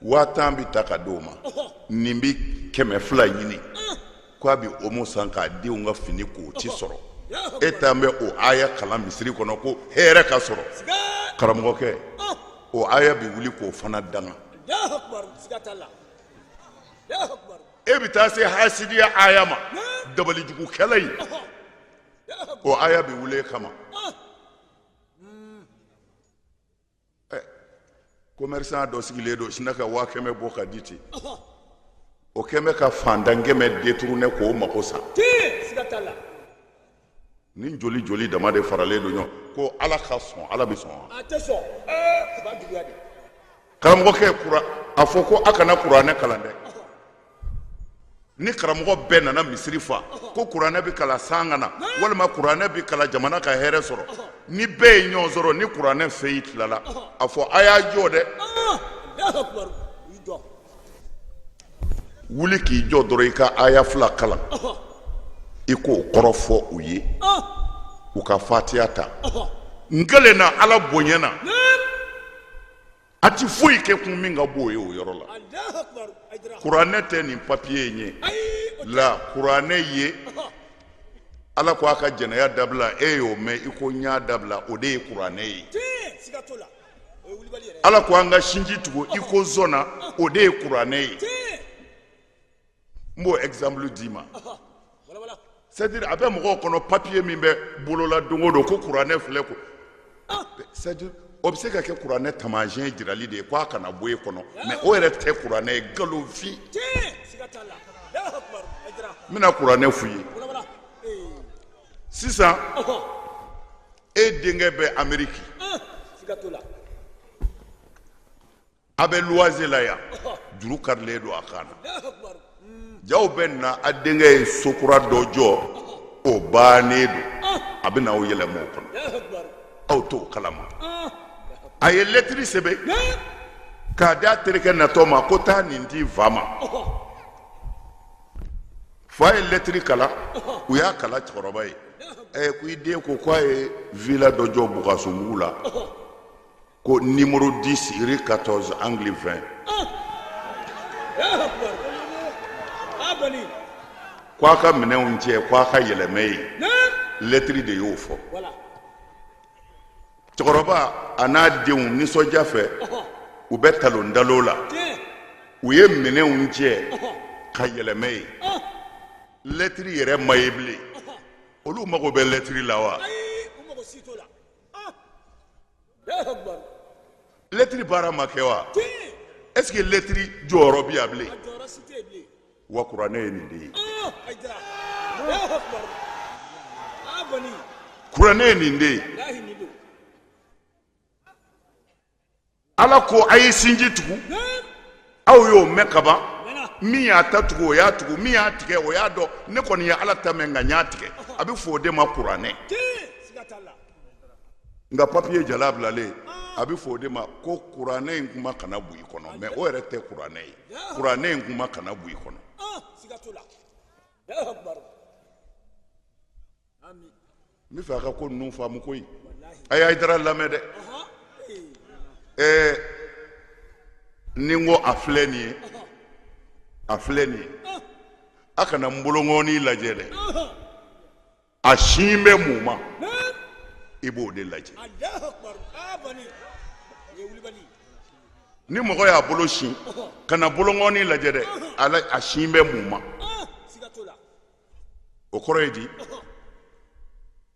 50 000 bɛ ta ka d'o ma, nin bɛ 200 ɲini k'a bɛ omo san k'a denw ka fini k'o ti sɔrɔ. E t'an bɛ o aya kalan misiri kɔnɔ ko hɛrɛ ka sɔrɔ. Karamɔgɔkɛ, o aya bɛ wuli k'o fana danga. E bɛ taa se hasidiya aya ma, dabalijugukɛla in, o aya bɛ wuli e kama. Commerçant dɔ sigilen don, sinna ka 100 000 bɔ ka di ten, o kɛn bɛ ka fantan kɛmɛ détourner k'o mako sa. Ni joli joli dama de faralen don ɲɔgɔn ko Ala ka sɔn, Ala bɛ sɔn wa? Karamɔgɔkɛ, kura a fɔ ko a kana kuranɛ kalan dɛ. Ni karamɔgɔ bɛɛ nana misiri fa ko kuranɛ bɛ kalan san ka na, walima kuranɛ bɛ kalan jamana ka hɛrɛ sɔrɔ, ni bɛɛ ye ɲɔgɔn sɔrɔ, ni kuranɛ fɛ tilala, a fɔ a y'a jɔ dɛ. Wuli k'i jɔ dɔrɔn, i ka aya fila kalan, i k'o kɔrɔ fɔ u ye, u ka fatiya ta. N kelen na Ala bonya na, a ti foyi kɛ kun min ka b'o ye o yɔrɔ la. Kuranɛ tɛ nin papiye in ye la. Kuranɛ ye Ala ko a ka jɛnɛya dabila, e y'o mɛn, i ko n y'a dabila, o de ye kuranɛ ye. Ala ko an ka sinji tugu, i ko zɔnna, o de ye kuranɛ ye. N b'o exemple d'i ma. C'est à dire, a bɛ mɔgɔw kɔnɔ, papiye min bɛ bolola don o don ko kuranɛ filɛ, ko c'est à dire, o bɛ se ka kɛ kuranɛ taamasiyɛn jirali de ye ko a kana bɔ e kɔnɔ, mais o yɛrɛ tɛ kuranɛ ye. Nkalonfin. N bɛna kuranɛ f'u ye sisan. E denkɛ bɛ Ameriki, a bɛ luwanze la yan, juru karilen don a kan na. Jaw bɛ na, a denkɛ ye so kura dɔ jɔ, o bannen don, a bɛ na aw yɛlɛma o kɔnɔ, aw t'o kalama. A ye lɛtiri sɛbɛn k'a di a terikɛ natɔ ma ko taa nin di fa ma. Fa ye lɛtiri kalan, u y'a kalan cɛkɔrɔba ye. Ɛ, ko i den ko k'a ye villa dɔ jɔ Bukasumbugu la, ko numéro 10 rue 14 angle 20, ko a ka minɛnw cɛ, ko a ka yɛlɛmɛ yen. Lɛtiri de y'o fɔ. Cɛkɔrɔba a n'a denw nisɔndiya fɛ, u bɛ talon dalo la, u ye minɛnw cɛ ka yɛlɛmɛ yen. Lɛtiri yɛrɛ ma ye bilen. Olu mago bɛ lɛtiri la wa? Lɛtiri baara ma kɛ wa? Est ce que lɛtiri jɔyɔrɔ bɛ yan bilen wa? Kuranɛ ye nin de ye, kuranɛ ye nin de ye. Ala ko a ye sinji tugu, aw y'o mɛn kaban. Min y'a ta tugu, o y'a tugu, min y'a tigɛ, o y'a dɔn. Ne kɔni ye Ala ta mɛn, nka n y'a tigɛ. A bɛ fɔ o de ma kuranɛ. Nka papiye jala bilalen, a bɛ fɔ o de ma ko kuranɛ in kuma kana bon i kɔnɔ. Mais o yɛrɛ tɛ kuranɛ ye. Kuranɛ in kuma kana bon i kɔnɔ. N bɛ fɛ a ka ko ninnu faamu koyi. A ye Hayidara lamɛn dɛ. Ɛɛ, ni n ko a filɛ nin ye, a filɛ nin ye, a kana n bolonkɔni lajɛ dɛ. A sin bɛ mun ma, i b'o de lajɛ. Ni mɔgɔ y'a bolo sin, kana bolonkɔni lajɛ dɛ, a sin bɛ mun ma. O kɔrɔ ye di?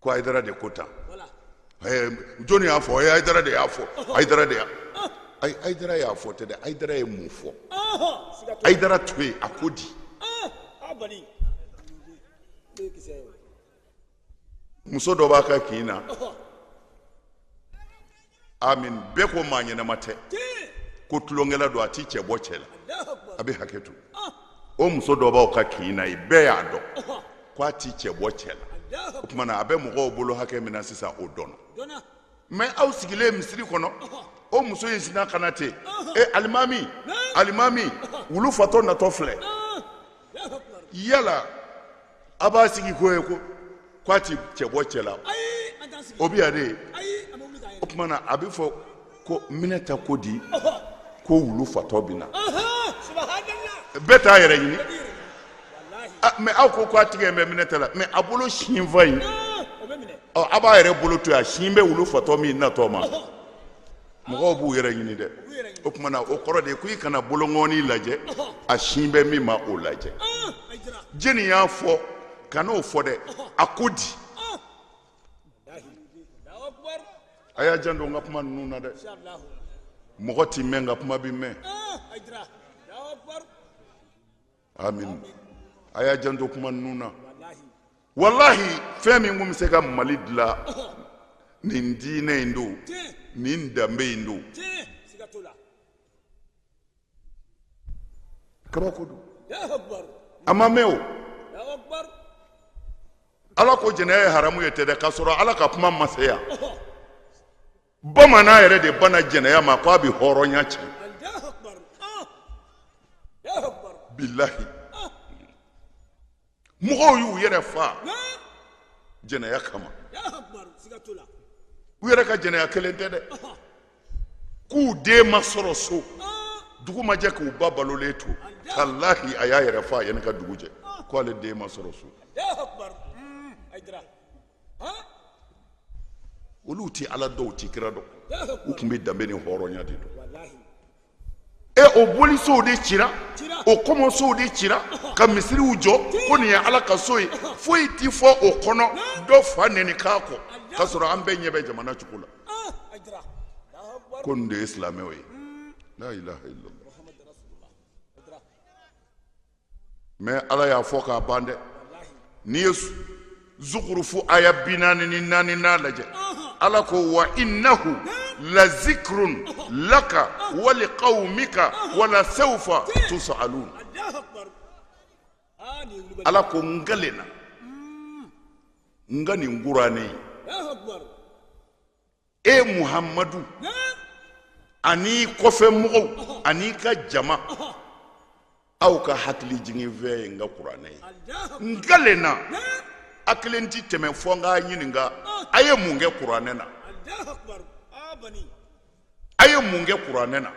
Ko Hayidara de ko tan. Jɔnni y'a fɔ? Hayidara de y'a fɔ. Hayidara de y'a, ayi, Hayidara y'a fɔ tɛ dɛ. Hayidara ye mun fɔ? Hayidara to yen, a ko di? Muso dɔ b'a ka kin na, amin, bɛɛ ko maa ɲɛnama tɛ, ko tulonkɛla don, a ti cɛ bɔ cɛ la, a bɛ hakɛ to. O muso dɔ b'aw ka kin na yen, bɛɛ y'a dɔn ko a ti cɛ bɔ cɛ la. O tuma na, a bɛ mɔgɔw bolo hakɛ min na sisan, o dɔnna. Mais aw sigilen misiri kɔnɔ, o muso in sinna ka na ten: e alimami, alimami, wulu fatɔ natɔ filɛ. Yala a b'a sigi ko ye ko k'a ti cɛ bɔ cɛ la, o bɛ yan de. O tuma na, a bɛ fɔ ko Minɛta ko di ko wulu fatɔ bɛ na, bɛɛ t'a yɛrɛ ɲini. Mais aw ko k'a tigɛ bɛ Minɛta la, mais a bolo sinfa in, ɔ, a b'a yɛrɛ bolo to yen, a sin bɛ wulu fatɔ min natɔ ma. Mɔgɔw b'u yɛrɛ ɲini dɛ. O tuma na, o kɔrɔ de ye ko i kana bolonkɔni lajɛ, a sin bɛ min ma, o lajɛ. Jɛni y'a fɔ? Kan'o fɔ dɛ, a ko di? A y'a janto n ka kuma ninnu na dɛ. Mɔgɔ ti mɛn, nka kuma bi mɛn. Amin, a y'a janto kuma ninnu na. Walahi, fɛn min kun bɛ se ka Mali dilan, nin diinɛ in don, nin danbe in don. Kabako don, a ma mɛn o. Ala ko jɛnɛya ye haramu ye tɛ dɛ, k'a sɔrɔ Ala ka kuma ma se yan. Bamanan yɛrɛ de banna jɛnɛya ma ko a bɛ hɔrɔnya tiɲɛ. Bilahi, mɔgɔw y'u yɛrɛ fa jɛnɛya kama. U yɛrɛ ka jɛnɛya kelen tɛ dɛ, k'u den ma sɔrɔ so, dugu ma jɛ k'u ba balolen to. Talahi, a y'a yɛrɛ fa yanni ka dugu jɛ ko ale den ma sɔrɔ so. Olu tɛ Ala dɔn, u tɛ kira dɔn, u tun bɛ danbe ni hɔrɔnya de dɔn. E, o bolisow de cira, o kɔmɔsow de cira ka misiriw jɔ ko nin ye Ala ka so ye. Foyi ti fɔ o kɔnɔ, dɔ fa neni k'a kɔ, k'a sɔrɔ an bɛɛ ɲɛ bɛ jamana cogo la ko nin de ye silamɛw ye. La ilaha illallah. Mais Ala y'a fɔ k'a ban dɛ. N'i ye Zukurufu aya 44 lajɛ, Ala ko wa innahu la zikrun laka wa liqawmika wala sawfa tusalun. Ala ko n kalenna n ka nin kuranɛ ye e Muhamadu an'i kɔfɛ mɔgɔw an'i ka jama aw ka hakili jigin fɛn ye n ka kuranɛ ye. N kalenna a kelen ti tɛmɛ fɔ n k'a ɲininka a ye mun kɛ kuranɛ na, a ye mun kɛ kuranɛ na.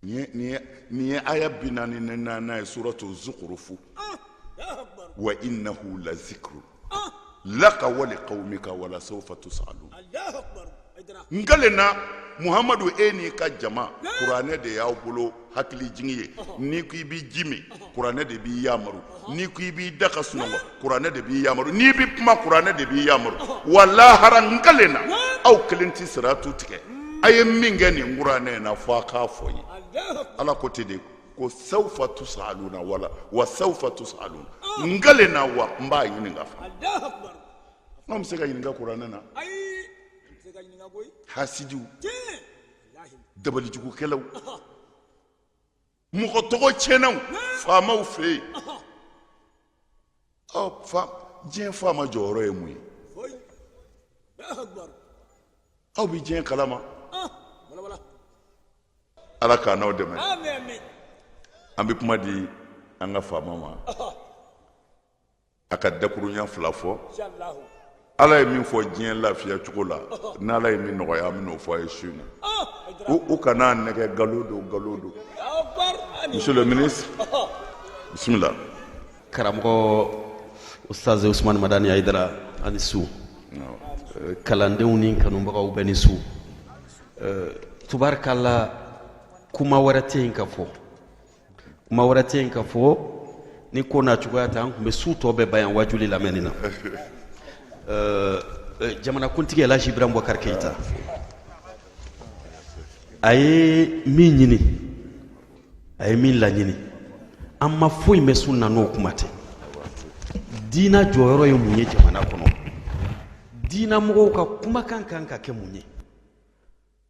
Nin ye aya 44nan ye suratu zukurufu. Wa innahu la zikru laka wa liqawmika wala sawfa tusalun. N kalenna Muhamadu e n'i ka jama, kuranɛ de y'aw bolo hakili jigin ye. N'i ko i bɛ ji min, kuranɛ de b'i yamaru. N'i ko i b'i da ka sunɔgɔ, kuranɛ de b'i yamaru. N'i bɛ kuma, kuranɛ de b'i yamaru. Wa lahara n kalenna aw kelen tɛ siratu tigɛ. A ye min kɛ nin kuranɛ in na, fo a k'a fɔ n ye. Ala ko ten de ko sawfa tusaluna wala wa sawfa tusaluna. N kalenna wa n b'a ɲininka fana. Anw bɛ se ka ɲininka kuranɛ na? Hasidiw, dabalijugukɛlaw, mɔgɔ tɔgɔ tiɲɛnaw faamaw fɛ yen. Ɔ fa, diɲɛ faama jɔyɔrɔ ye mun ye? Aw bɛ diɲɛ kalama. Ala k'an n'aw dɛmɛ. An bɛ kuma di an ka faama ma, a ka dakurunya fila fɔ. Ala ye min fɔ diɲɛ lafiya cogo la, n'Ala ye min nɔgɔya, an bɛn'o fɔ a ye su in na. U kana nɛgɛ, nkalon don, nkalon don. Monsieur le ministre, bisimila. Karamɔgɔ Ustaz Usmani Madani Hayidara, ani su. Kalandenw ni kanubagaw bɛɛ ni su. Tubarikala, kuma wɛrɛ tɛ yen ka fɔ, kuma wɛrɛ tɛ yen ka fɔ. Ni ko n'a cogoya tɛ, an tun bɛ su tɔ bɛɛ ban yan wajuli lamɛnni na. Jamanakuntigi Elhaji Ibrahim Boubacar Keïta, a ye min ɲini, a ye min laɲini, an ma foyi mɛn su na n'o kuma tɛ. Diina jɔyɔrɔ ye mun ye jamana kɔnɔ? Diina mɔgɔw ka kumakan kan ka kɛ mun ye?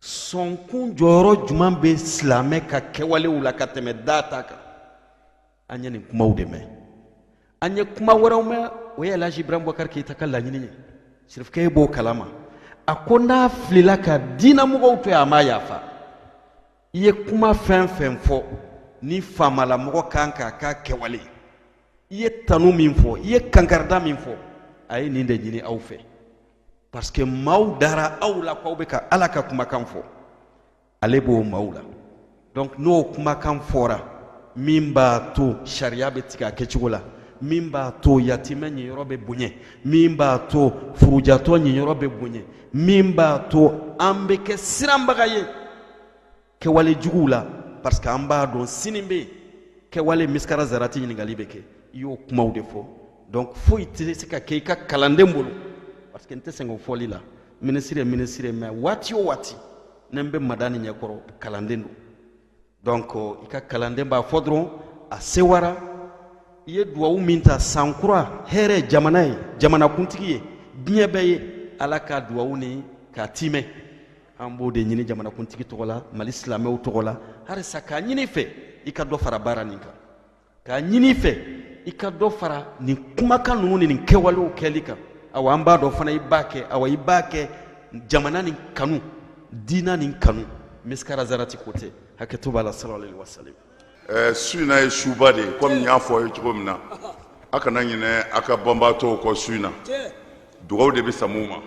Sɔnkun jɔyɔrɔ jumɛn bɛ silamɛ ka kɛwalew la ka tɛmɛ da ta kan? An ye nin kumaw de mɛn, an ye kuma wɛrɛw mɛn. O ye Elhaji Ibrahim Boubacar Keïta ka laɲini ye. Sirifukɛ b'o kalama. A ko n'a filila ka diinamɔgɔw to yen, a ma yafa. I ye kuma fɛn fɛn fɔ ni faamalamɔgɔ kan k'a ka kɛwale, i ye tanu min fɔ, i ye kankarida min fɔ, a ye nin de ɲini aw fɛ, parce que maaw dara aw la k'aw bɛ ka Ala ka kumakan fɔ. Ale b'o maaw la. Donc n'o kumakan fɔra, min b'a to sariya bɛ tigɛ a kɛcogo la, min b'a to yatimɛ ɲiyɔrɔ bɛ bonya, min b'a to furujatɔ ɲiyɔrɔ bɛ bonya, min b'a to an bɛ kɛ siranbaga ye kɛwale juguw la, parce que an b'a dɔn sini bɛ yen, kɛwale misikara zarati ɲininkali bɛ kɛ. I y'o kumaw de fɔ. Donc foyi tɛ se ka kɛ i ka kalanden bolo, parce que n tɛ sɛgɛn o fɔli la. Minisiri ye minisiri ye, mais waati o waati ne bɛ Madani ɲɛkɔrɔ, kalanden don. Donc i ka kalanden b'a fɔ dɔrɔn a sewara. I ye duwawu min ta san kura hɛrɛ jamana ye, jamanakuntigi ye, diɲɛ bɛɛ ye, Ala ka duwawu ni k'a timɛ. An b'o de ɲini jamanakuntigi tɔgɔ la, Mali silamɛw tɔgɔ la, halisa k'a ɲini fɛ i ka dɔ fara baara nin kan, k'a ɲini fɛ i ka dɔ fara nin kumakan ninnu ni nin kɛwalew kɛli kan. Awa, an b'a dɔn fana i b'a kɛ. Awa, i b'a kɛ jamana nin kanu, diina nin kanu. Misikara zarati ko tɛ, hakɛto b'a la. Sallallahu alaihi wasallam. Su in na ye suba de ye, komi n y'a fɔ aw ye cogo min na. A kana ɲinɛ a ka banbaatɔw kɔ su in na. Dugaw de bɛ samu ma,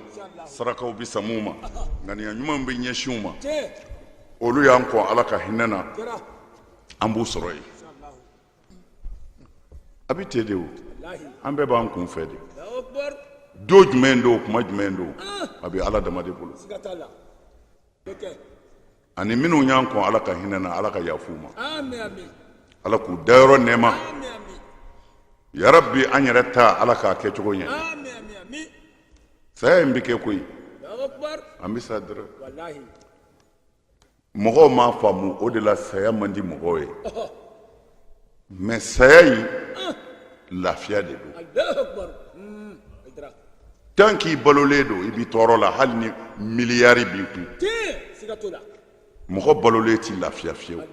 sarakaw bɛ samu ma, ŋaniya ɲumanw bɛ ɲɛsin u ma. Olu y'an kɔn Ala ka hinɛ na, an b'u sɔrɔ yen. A bɛ ten de o, an bɛɛ b'an kun fɛ de. Don jumɛn don, kuma jumɛn don, a bɛ Ala dama de bolo. Ani minnu y'an kɔn Ala ka hinɛ na, Ala ka yafa u ma, Ala k'u dayɔrɔ nɛɛma yarabi. An yɛrɛ ta, Ala k'a kɛcogo ɲɛ. Saya in bɛ kɛ koyi, an bɛ sa dɔrɔn. Mɔgɔw m'a faamu, o de la saya man di mɔgɔw ye. Mais saya in, lafiya de don. Tant k'i balolen don, i b'i tɔɔrɔ la, hali ni miliyari b'i kun. Mɔgɔ balolen t'i lafiya fiyewu.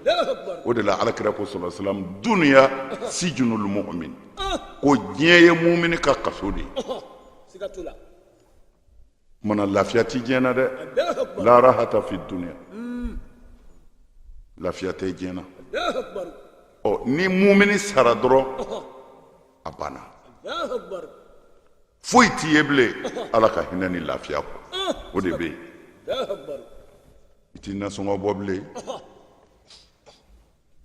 O de la Ala kira ko sɔlɔ salam dunuya sijunul mu'min, ko diɲɛ ye mumini ka kaso de ye. Mana lafiya ti diɲɛ na dɛ. La rahata fi dunuya, lafiya tɛ diɲɛ na. Ɔ ni mumini sara dɔrɔn, a banna, foyi t'i ye bilen Ala ka hinɛ ni lafiya kɔ. O de bɛ yen. I t'i nasɔngɔ bɔ bilen,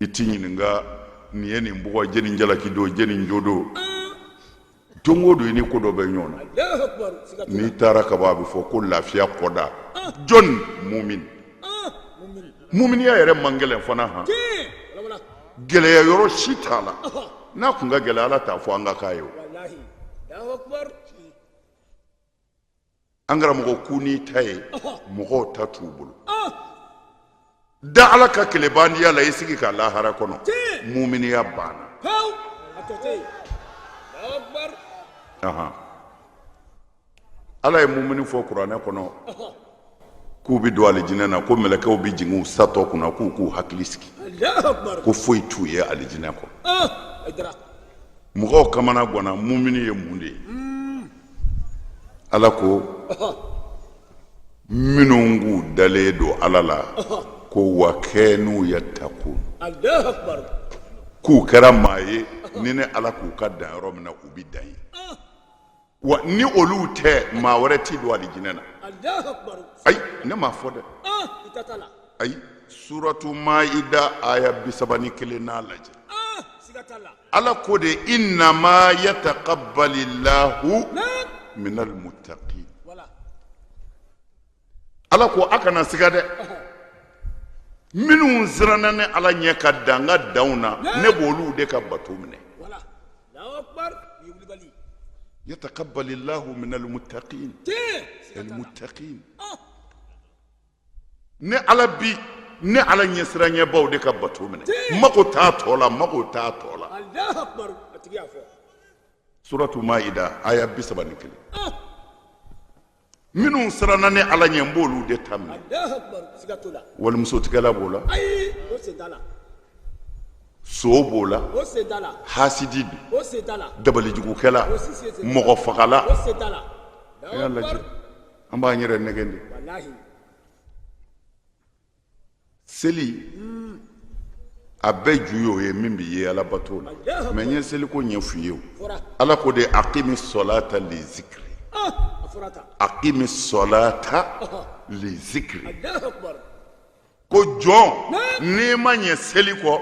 i t'i ɲininka nin ye nin bugɔ, jɛni jalaki don, jɛni jo don. Don o don i ni ko dɔ bɛ ɲɔgɔn na. N'i taara ka ban, a bɛ fɔ ko lafiya kɔda jɔn? Mumin. Muminiya yɛrɛ man gɛlɛn fana han, gɛlɛya yɔrɔ si t'a la. N'a kun ka gɛlɛn, Ala t'a fɔ an ka k'a ye. O an karamɔgɔ ku n'i ta ye, mɔgɔw ta t'u bolo. Da Ala ka kelebandiya la, i sigi ka lahara kɔnɔ. Muminiya banna. Ala ye mumini fɔ kuranɛ kɔnɔ k'u bɛ don alijinɛ na, ko mɛlɛkɛw bɛ jigin u satɔ kunna k'u k'u hakili sigi, ko foyi t'u ye alijinɛ kɔnɔ. Mɔgɔw kamana ganna, mumini ye mun de ye? Ala ko minnu k'u dalen don Ala la, ko wa kanu yatakun, k'u kɛra maa ye ni ne Ala k'u ka dan yɔrɔ min na, u bɛ dan yen. Wa ni olu tɛ, maa wɛrɛ ti don alijinɛ na. Ayi, ne m'a fɔ dɛ. Ayi, suratu Maida aya 31 n'a lajɛ. Ala ko de innama yataqabbalillahu minal muttaqin. Ala ko a kana siga dɛ, minnu siranna ne Ala ɲɛ ka dan n ka danw na, ne b'olu de ka bato minɛ. Yataqabbalillahu minal muttaqin, al muttaqin. Ne Ala bi ne Ala ɲɛsiranɲɛbaw de ka bato minɛ, mago t'a tɔ la, mago t'a tɔ la. Suratu Maida aya 31. Minnu siranna ne Ala ɲɛ, n b'olu de ta minɛ. Walimusotigɛla b'o la, so b'o la, hasidi don, dabalijugukɛla, mɔgɔ fagala. A y'a lajɛ, an b'an yɛrɛ nɛgɛn de. Seli a bɛɛ ju y'o ye min bɛ ye alabato la. Mais n ye seliko ɲɛf'u ye. O Ala ko de aqimi sɔlata li zikri, aqimi sɔlata li zikri, ko jɔn, n'i ma ɲɛ seli kɔ,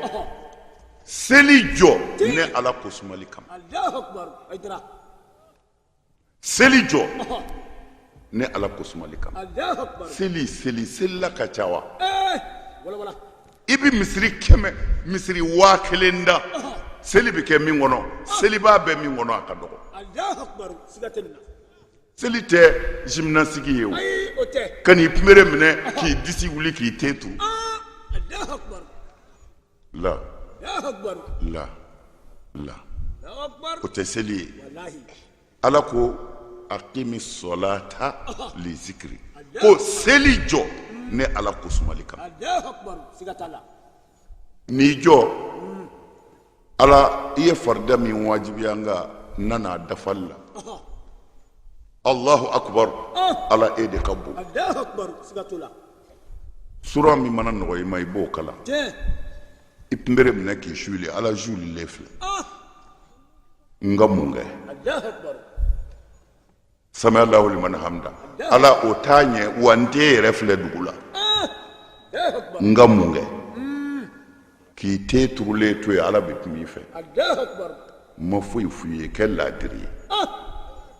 seli jɔ ne Ala kosumali kama. Seli jɔ ne Ala kosumali kama. Seli, seli, selila ka ca wa? I bɛ misiri 100, misiri 1000 da, seli bɛ kɛ min kɔnɔ, selibaa bɛ min kɔnɔ, a ka dɔgɔ. Seli tɛ gymnastique ye o, ka n'i kunbere minɛ k'i disi wuli k'i ten turu. La la la, o tɛ seli ye. Ala ko aqimi sɔlata li zikri, ko seli jɔ ne Ala kosumali kama. N'i jɔ, Ala i ye farida min wajibiya n kan, n nana a dafali la. Allahu akbar, Ala e de ka bon. Sura min mana nɔgɔ i ma, i b'o kalan. I kunbere minɛ k'i suuli, Ala suulilen filɛ, n ka mun kɛ? Sami Allahu liman hamida, Ala o t'a ɲɛ wa, n t'e yɛrɛ filɛ dugu la, n ka mun kɛ? K'i ten turulen to yen, Ala bɛ kuma i fɛ. N ma foyi f'i ye, kɛ laadiri ye.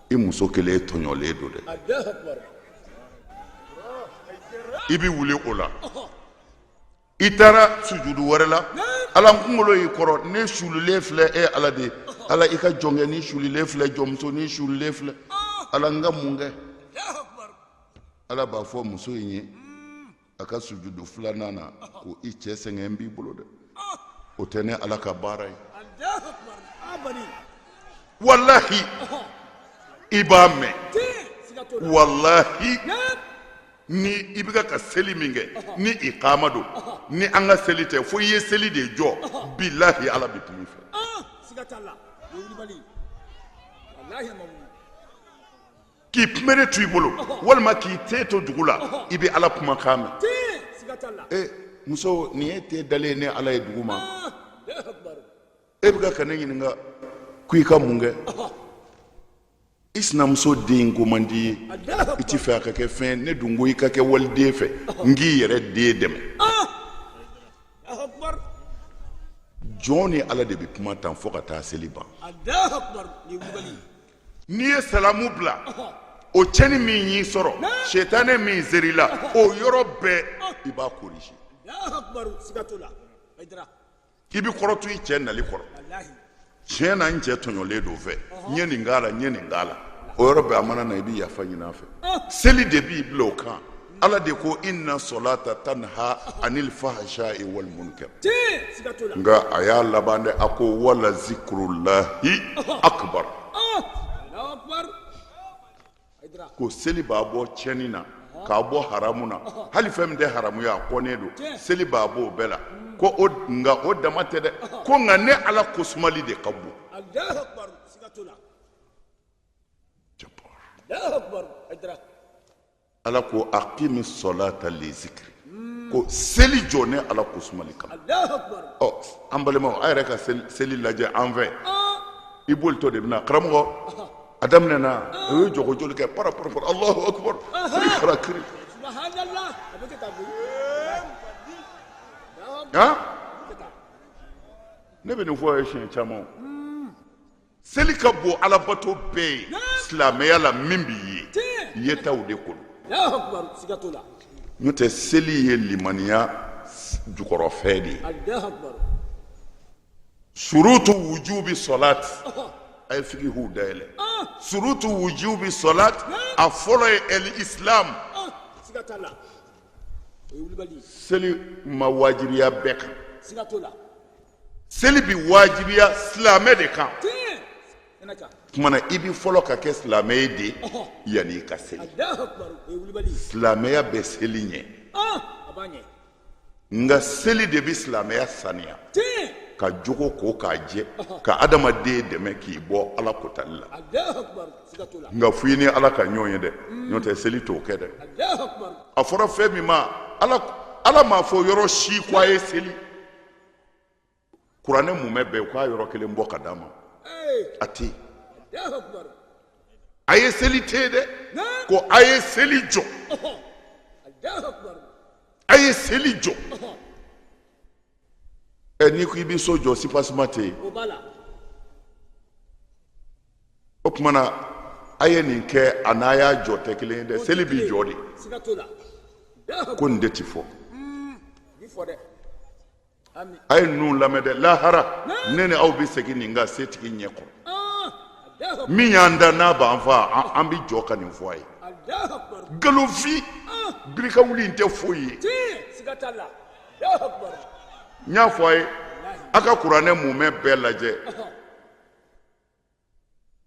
I muso kelen tɔɲɔlen don dɛ, i bɛ wuli o la, i taara sujudu wɛrɛ la. Ala, n kunkolo y'i kɔrɔ, ne suulilen filɛ, e Ala de. Ala, i ka jɔnkɛ ni suulilen filɛ, jɔnmuso ni suulilen filɛ, Ala, n ka mun kɛ? Ala b'a fɔ muso in ye a ka sujudu filanan na ko i cɛ sɛgɛn b'i bolo dɛ, o tɛ ne Ala ka baara ye. Walahi i b'a mɛn, walahi. Ni i bɛ ka seli min kɛ ni ikama don, ni an ka seli tɛ, fo i ye seli de jɔ, bilahi Ala bɛ kuma i fɛ. K'i kunbere to i bolo walima k'i te to dugu la, i bɛ Ala kumakan mɛn. E muso, nin ye te dalen ye ne Ala ye dugu ma, e bɛ ka ne ɲininka ko i ka mun kɛ? I sinamuso den ko man di i ye, i ti fɛ a ka kɛ fɛn. Ne dun ko i ka kɛ waliden fɛ, n k'i yɛrɛ den dɛmɛ. Jɔn ni Ala de bɛ kuma tan fo ka taa seli ban. N'i ye salamu bila, o cɛnni min y'i sɔrɔ, setanɛ min ser'i la, o yɔrɔ bɛɛ i b'a corriger. I bɛ kɔrɔtɔ i cɛ nali kɔrɔ. Tiɲɛ na, n cɛ tɔɲɔlen don fɛ, n ye nin k'a la, n ye nin k'a la. O yɔrɔ bɛɛ a mana na, i bɛ yafa ɲini a fɛ. Seli de b'i bila o kan. Ala de ko inna solata tanha anil fahsha'i wal munkar. Nka a y'a laban dɛ, a ko wala zikrullahi akbar, ko seli b'a bɔ tiɲɛni na, k'a bɔ haramu na, hali fɛn min tɛ haramu ye, a kɔnnen don, seli b'a bɔ o bɛɛ la. Ko o nka o dama tɛ dɛ, ko nka ne Ala kosumali de ka bon. Ala ko aqimi solata li zikri, ko seli jɔ ne Ala kosumali kama. Ɔ an balimaw, a yɛrɛ ka seli lajɛ an fɛ. I bolitɔ de bɛna karamɔgɔ a daminɛna, o ye jɔko joli kɛ, para para para, Alahu akubar, kiri kiri. Han, ne bɛ nin fɔ a ye siɲɛ caman. Seli ka bon alabato bɛɛ ye silamɛya la. Min b'i ye yetaw de ko don, n'o tɛ seli ye limaniya jukɔrɔfɛn de ye. Surutu wujubi sɔlat, a ye fikihuw dayɛlɛ. Surutu wujubi sɔlat, a fɔlɔ ye el islam. Seli ma wajibiya bɛɛ kan, seli bi wajibiya silamɛ de kan. Tuma na i bi fɔlɔ ka kɛ silamɛ ye de yanni i ka seli. Silamɛya bɛ seli ɲɛ, nka seli de bɛ silamɛya saniya, ka jogo ko k'a jɛ, ka adamaden dɛmɛ k'i bɔ Ala kotali la. Nka fo i ni Ala ka ɲɔgɔn ye dɛ, n'o tɛ seli t'o kɛ dɛ. A fɔra fɛn min ma, Ala m'a fɔ yɔrɔ si ko a ye seli. Kuranɛ mumɛ bɛɛ k'a yɔrɔ kelen bɔ ka d'a ma, a tɛ yen. A ye seli tɛ yen dɛ, ko a ye seli jɔ, a ye seli jɔ. Ɛ, n'i ko i bɛ so jɔ, soubassement tɛ yen. O tuma na a ye nin kɛ, a n'a y'a jɔ tɛ kelen ye dɛ. Seli b'i jɔ de, ko nin de ti fɔ. A ye ninnu lamɛn dɛ. Lahara, ne ni aw bɛ segin nin kan setigi ɲɛ kɔrɔ. Min y'an da n'a b'an fa, an bɛ jɔ ka nin fɔ a ye. Nkalonfin birika wuli in tɛ foyi ye. N y'a fɔ a ye, a ka kuranɛ mumɛ bɛɛ lajɛ.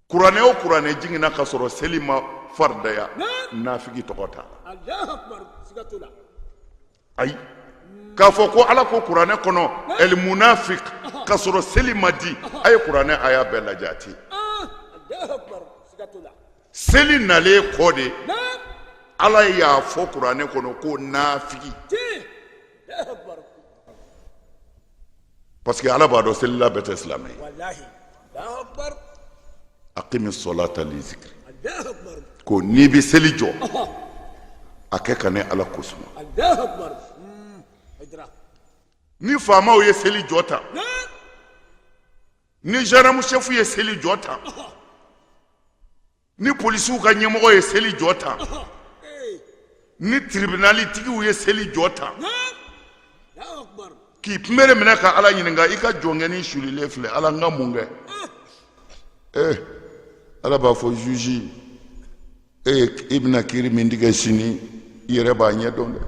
Kuranɛ o kuranɛ jiginna ka sɔrɔ seli ma faridaya, nafigi tɔgɔ t'a la. Ayi, k'a fɔ ko Ala ko kuranɛ kɔnɔ ɛlimunafik ka sɔrɔ seli ma di, a ye kuranɛ aya bɛɛ lajɛ, a tɛ. Seli nalen kɔ de Ala y'a fɔ kuranɛ kɔnɔ ko nafigi, parce que Ala b'a dɔn selila bɛɛ tɛ silamɛ ye. Aqimi sɔlata li zikri, ko n'i bɛ seli jɔ, a kɛ ka ne Ala kosuma. Ni faamaw ye seli jɔ ta, ni gendarme chef ye seli jɔ ta, ni polisiw ka ɲɛmɔgɔ ye seli jɔ ta, ni tiribinalitigiw ye seli jɔ ta, k'i kunbere minɛ ka Ala ɲininka, i ka jɔnkɛnin sulilen filɛ, Ala, n ka mun kɛ? Eh, Ala b'a fɔ juge e, i bɛna kiiri min tigɛ sini, i yɛrɛ b'a ɲɛ dɔn dɛ.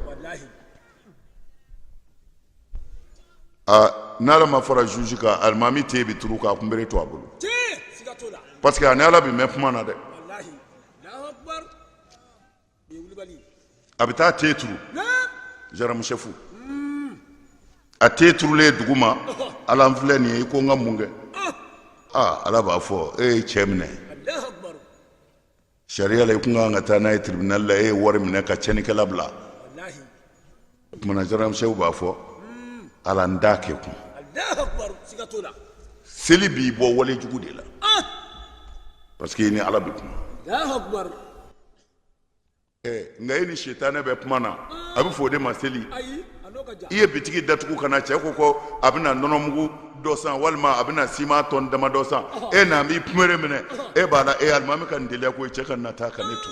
Aa, n'Ala ma fara juge kan, alimami te bɛ turu k'a kunbere to a bolo, parce que a ni Ala bɛ mɛn kuma na dɛ. A bɛ taa te turu gendarme chef, a te turulen dugu ma, Ala n filɛ nin ye, i ko n ka mun kɛ? Aa, Ala b'a fɔ e ye cɛ minɛ sariya la, i kun kan ka taa n'a ye tribunal la, e ye wari minɛ ka tiɲɛnikɛla bila. O tuma na gendarme chef b'a fɔ Ala n t'a kɛ kun. Seli b'i bɔ wale jugu de la, parce que i ni Ala bɛ kuma. Nka e ni sitanɛ bɛ kuma na, a bɛ fɔ o de ma seli. I ye bitigi datugu ka na, cɛ ko ko a bɛna nɔnɔmugu dɔ san walima a bɛna siman tɔn damadɔ san, e n'a b'i pumere minɛ, e b'a la e alimami ka nin teliya ko cɛ ka na taa ka ne to.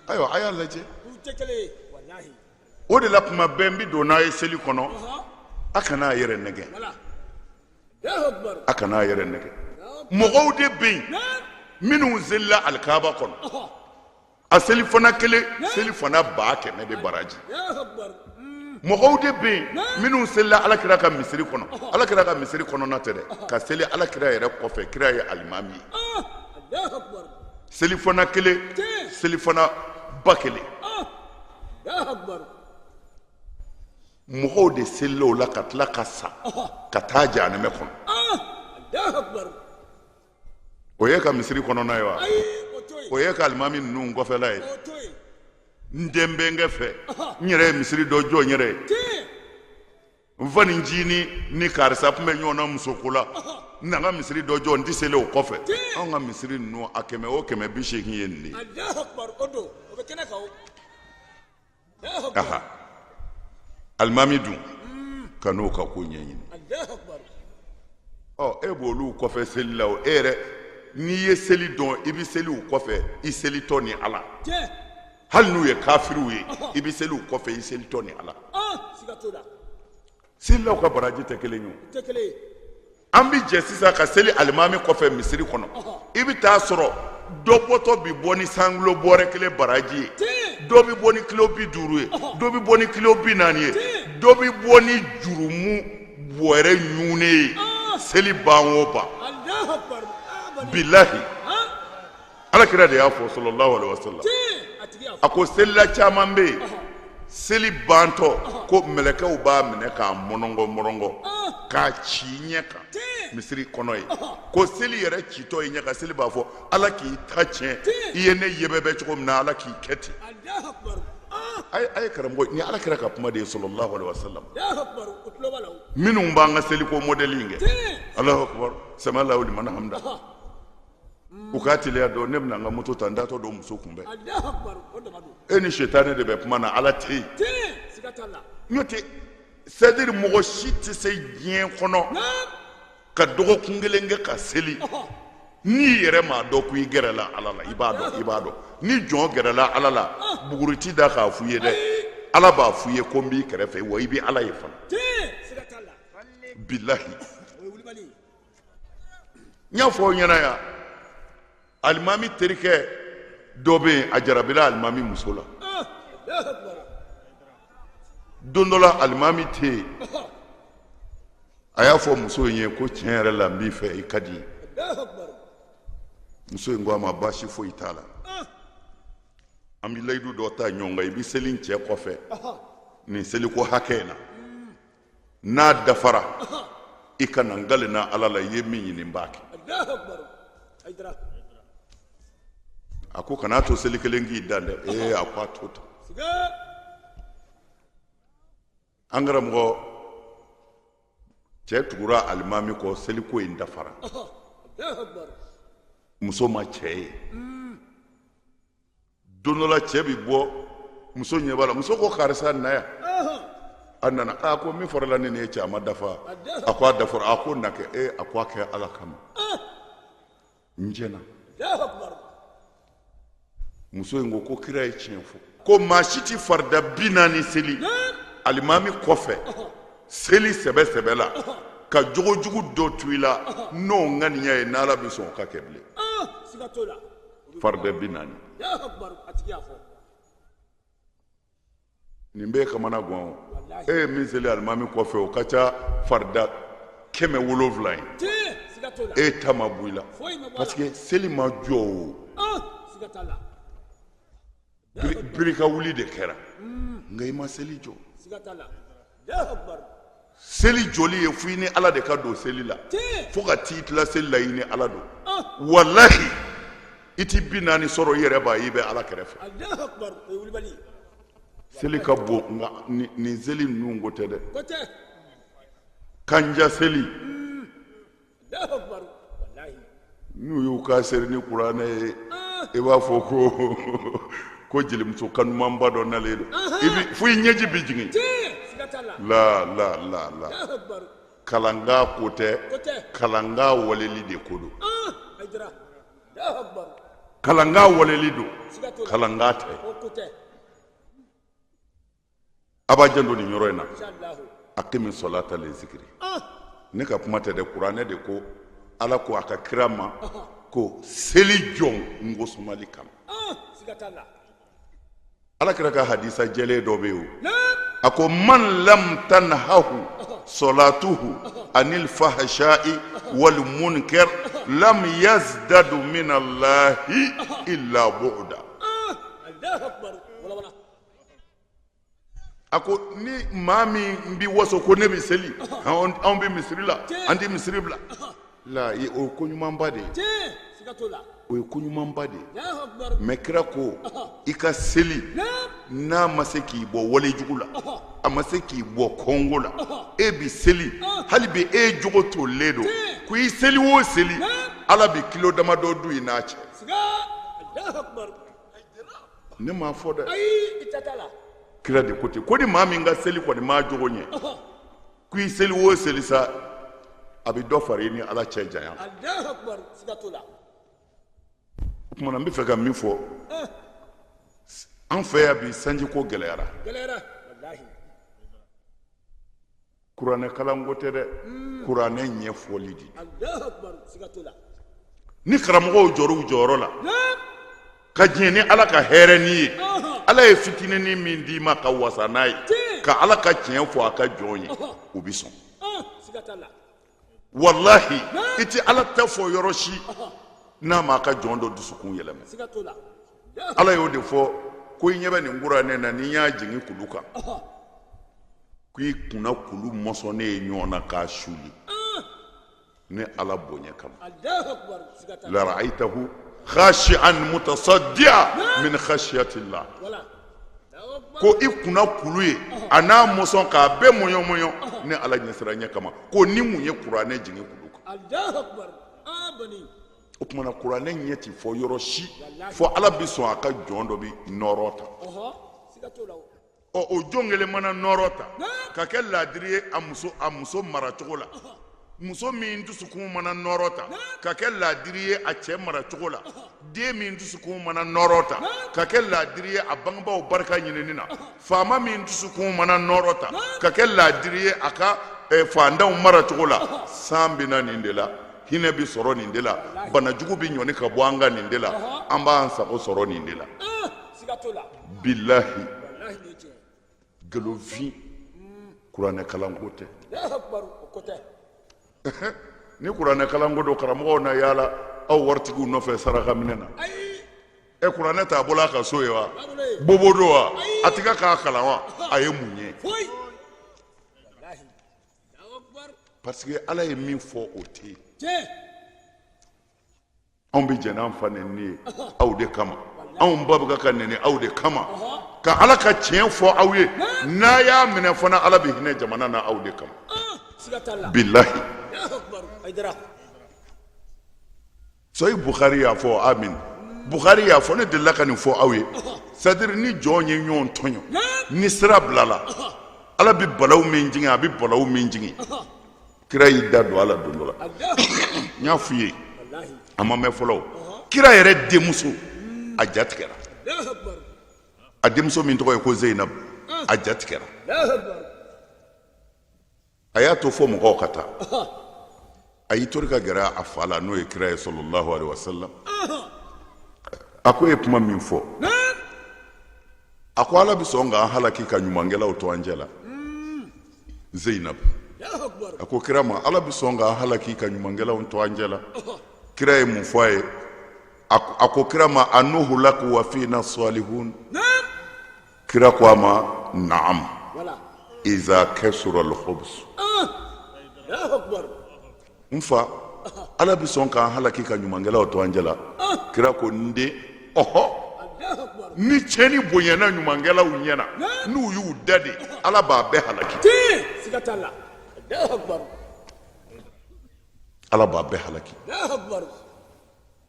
Ayiwa, a y'a lajɛ. O de la kuma bɛɛ n bɛ don n'a ye seli kɔnɔ, a kana a yɛrɛ nɛgɛn, a kana a yɛrɛ nɛgɛn. Mɔgɔw de bɛ yen minnu selila alikaba kɔnɔ, a selifana kelen, selifana 100 000 de baraji. Mɔgɔw de bɛ yen minnu selila alakira ka misiri kɔnɔ, alakira ka misiri kɔnɔna tɛ dɛ, ka seli alakira yɛrɛ kɔfɛ, kira ye alimami ye, selifana kelen, selifana 1000. Mɔgɔw de selila o la ka tila ka sa ka taa jahanɛmɛ kɔnɔ. O ye ka misiri kɔnɔna ye wa? O ye ka alimami ninnu kɔfɛla ye? N den bɛnkɛ fɛ, n yɛrɛ ye misiri dɔ jɔ n yɛrɛ ye, n fa ncinin ni karisa tun bɛ ɲɔgɔn na musoko la, n na n ka misiri dɔ jɔ, n tɛ seli o kɔfɛ. Anw ka misiri ninnu, a 100 o 180 ye nin de ye. Aha, alimami dun ka n'o ka ko ɲɛɲini. Ɔ, e b'olu kɔfɛ seli la o, e yɛrɛ n'i ye seli dɔn, i bɛ seli u kɔfɛ i selitɔ ni Ala, hali n'u ye kafiriw ye, i bɛ seli u kɔfɛ i selitɔ ni Ala. Selilaw ka baraji tɛ kelen ye o. An bɛ jɛ sisan ka seli alimami kɔfɛ misiri kɔnɔ, i bɛ taa sɔrɔ dɔ bɔtɔ bɛ bɔ ni sankilo bɔrɛ kelen baraji ye, dɔ bɛ bɔ ni kilo 50 ye, dɔ bɛ bɔ ni kilo 40 ye, dɔ bɛ bɔ ni jurumu bɔrɛ ɲunnen ye seli ban o ban. Bilahi, Ala kira de y'a fɔ sallallahu alaihi wasallam, a ko selila caman bɛ yen, seli bantɔ ko mɛlɛkɛw b'a minɛ k'a mɔnɔngɔ mɔnɔngɔ k'a ci ɲɛ kan misiri kɔnɔ ye, ko seli yɛrɛ citɔ i ɲɛ kan, seli b'a fɔ Ala k'i ta tiɲɛ, i ye ne yɛbɛbɛ cogo min na, Ala k'i kɛ ten. A ye karamɔgɔ, ni Ala kira ka kuma de ye sallallahu alaihi wasallam. Minnu b'an ka seliko mɔdɛli in kɛ, Alahu akubar, sami Alahu liman hamida, u k'a teliya dɔn, ne bɛna n ka moto ta, n taatɔ don muso kunbɛn. E ni sitanɛ de bɛ kuma na, Ala tɛ yen. N'o tɛ, c'est à dire mɔgɔ si tɛ se diɲɛ kɔnɔ ka dɔgɔkun kelen kɛ ka seli n'i yɛrɛ m'a dɔn ko i gɛrɛla Ala la. I b'a dɔn, i b'a dɔn ni jɔn gɛrɛla Ala la, buguri ti da k'a f'u ye dɛ, Ala b'a f'u ye ko n b'i kɛrɛfɛ, wa i bɛ Ala ye fana. Bilahi, n y'a fɔ aw ɲɛna yan, alimami terikɛ dɔ bɛ yen, a jarabila alimami muso la. Don dɔ la, alimami tɛ yen, a y'a fɔ muso in ye ko tiɲɛ yɛrɛ la, n b'i fɛ, i ka di. Muso in ko a ma baasi foyi t'a la, an bɛ layidu dɔ ta ɲɔgɔn kan, i bɛ seli n cɛ kɔfɛ nin seliko hakɛ in na, n'a dafara i ka na n kalenna Ala la, i ye min ɲini n b'a kɛ. A ko kan'a to seli kelen k'i dan dɛ. Ee, a ko a to ten. An karamɔgɔ, cɛ tugura alimami kɔ, seliko in dafara, muso ma cɛ ye. Don dɔ la, cɛ bi bɔ, muso ɲɛ b'a la. Muso ko karisa, na yan. A nana, a ko min fɔra la ne ni e cɛ, a ma dafa? A ko a dafara. A ko na kɛ. E, a ko a kɛ Ala kama, n jɛna. Muso in ko ko kira ye tiɲɛ fɔ, ko maa si tɛ farida 40 seli alimami kɔfɛ seli sɛbɛ sɛbɛ la ka jogojugu dɔ to i la, n'o ŋaniya ye n'Ala bɛ sɔn o ka kɛ bilen. Farida 40, nin bɛɛ kamana gan o. E ye min seli alimami kɔfɛ, o ka ca farida 700 ye. E ta ma bɔ i la parce que seli ma jɔ o, biri ka wuli de kɛra, nka i ma seli jɔ. Seli jɔli ye fo i ni Ala de ka don seli la, fo ka t'i tila seli la, i ni Ala don. Walahi, i ti 40 sɔrɔ, i yɛrɛ b'a ye i bɛ Ala kɛrɛfɛ. Seli ka bon, nka nin seli ninnu ko tɛ dɛ. Kanja seli n'u y'u ka seri ni kuranɛ ye, i b'a fɔ ko jelimuso kanumanba dɔ nalen don, i bi fo i ɲɛji bɛ jigin. La la la la, kalanka ko tɛ, kalanka waleli de ko don. Kalanka waleli don, kalanka tɛ. A b'a janto nin yɔrɔ in na. Akimi sɔlata li zikiri. Ne ka kuma tɛ dɛ, kuranɛ de ko. Ala ko a ka kira ma ko seli jɔ n ko sumali kama. Ala kira ka hadisa jɛlen dɔ bɛ yen, a ko man lam tanhahu salatuhu anil fahsha'i wal munkar lam yazdadu min Allahi illa bu'da. A ko ni maa min b'i waso ko ne bɛ seli, anw bɛ misiri la, an tɛ misiri bila la, o ye ko ɲumanba de ye, o ye ko ɲumanba de ye. Mais kira ko i ka seli, n'a ma se k'i bɔ walejugu la, a ma se k'i bɔ kɔngo la, e bɛ seli hali bi, e jogo tolen don, ko i seli o seli, Ala bɛ kilo damadɔ don i n'a cɛ. Ne m'a fɔ dɛ, kira de ko ten, ko ni maa min ka seli kɔni m'a jogo ɲɛ, ko i seli o seli sa, a bɛ dɔ fara i ni Ala cɛ janya. O tuma na, n bɛ fɛ ka min fɔ, an fɛ yan bi, sanjiko gɛlɛyara. Kuranɛ kalanko tɛ dɛ, kuranɛ ɲɛfɔli de. Ni karamɔgɔw jɔr'u jɔyɔrɔ la ka diɲɛ ni Ala ka hɛrɛ ni ye, Ala ye fitininin min d'i ma ka wasa n'a ye, ka Ala ka tiɲɛ fɔ a ka jɔn ye, u bɛ sɔn. Walahi, i tɛ Ala ta fɔ yɔrɔ si n'a m'a ka jɔn dɔ dusukun yɛlɛma. Ala y'o de fɔ ko i ɲɛ bɛ nin kuranɛ na, n'i y'a jigin kulu kan, ko i kunna kulu mɔsɔnnen ye ɲɔgɔn na k'a suli ne Ala bonya kama. Lara'ayitahu khashi'an mutasaddi'a min khashiyatillah. Ko i kunna kulu ye a n'a mɔsɔn k'a bɛɛ mɔɲɔ mɔɲɔ ne Ala ɲɛsiranɲɛ kama, ko ni mun ye kuranɛ jigin kulu kan. O tuma na, kuranɛ ɲɛ ti fɔ yɔrɔ si fo Ala bɛ sɔn a ka jɔn dɔ bɛ nɔrɔ ta. Ɔ, o jɔn kelen mana nɔrɔ ta ka kɛ laadiri ye a muso maracogo la, muso min dusukun mana nɔrɔ ta ka kɛ laadiri ye a cɛ maracogo la, den min dusukun mana nɔrɔ ta ka kɛ laadiri ye a bangebaaw barika ɲinini na, faama min dusukun mana nɔrɔ ta ka kɛ laadiri ye a ka faantanw maracogo la, san bɛ na nin de la, hinɛ bɛ sɔrɔ nin de la, banajugu bɛ ɲɔni ka bɔ an kan nin de la, an b'an sago sɔrɔ nin de la. Bilahi, galofin, kuranɛ kalanko tɛ. Ni kuranɛ kalanko don, karamɔgɔw na yaala aw waritigiw nɔfɛ saraka minɛ na. Ɛ, kuranɛ t'a bolo a ka so ye wa? Bobo don wa? A tɛ ka k'a kalan wa? A ye mun ye? Parce que Ala ye min fɔ, o tɛ yen. Anw bɛ jɛn n'an fa nɛni ye aw de kama, anw ba bɛ ka nɛni aw de kama, ka Ala ka tiɲɛ fɔ aw ye. N'a y'a minɛ fana, Ala bɛ hinɛ jamana na aw de kama. Bilahi, Sɔyi Bukhari y'a fɔ, amin, Bukhari y'a fɔ, ne delila ka nin fɔ aw ye. C'est à dire, ni jɔn ye ɲɔgɔn tɔɲɔ, ni sira bilala, Ala bɛ balaw min jigin, a bɛ balaw min jigin, kira y'i da don a la don dɔ la. N y'a f'i ye, a ma mɛn fɔlɔ, kira yɛrɛ denmuso, a ja tigɛra. A denmuso min tɔgɔ ye ko Zeyinabu, a ja tigɛra. A y'a to fo mɔgɔw ka taa, a y'i tori ka gɛrɛ a fa la, n'o ye kira ye, sallallahu alaihi wasallam. A ko e ye kuma min fɔ, a ko Ala bɛ sɔn k'an halaki ka ɲumankɛlaw to an cɛ la. Zeyinabu. A ko kira ma, Ala bɛ sɔn k'an halaki ka ɲumankɛlaw to an cɛ la? Kira ye mun fɔ a ye? A ko kira ma, anuhulaku wa fina salihun? Kira ko a ma, naam, iza kasura alkhubs. N fa, Ala bɛ sɔn k'an halaki ka ɲumankɛlaw to an cɛ la? Kira ko, n den, ɔhɔ, ni tiɲɛni bonyana ɲumankɛlaw ɲɛ na, n'u y'u da de, Ala b'a bɛɛ halaki. Ala b'a bɛɛ halaki.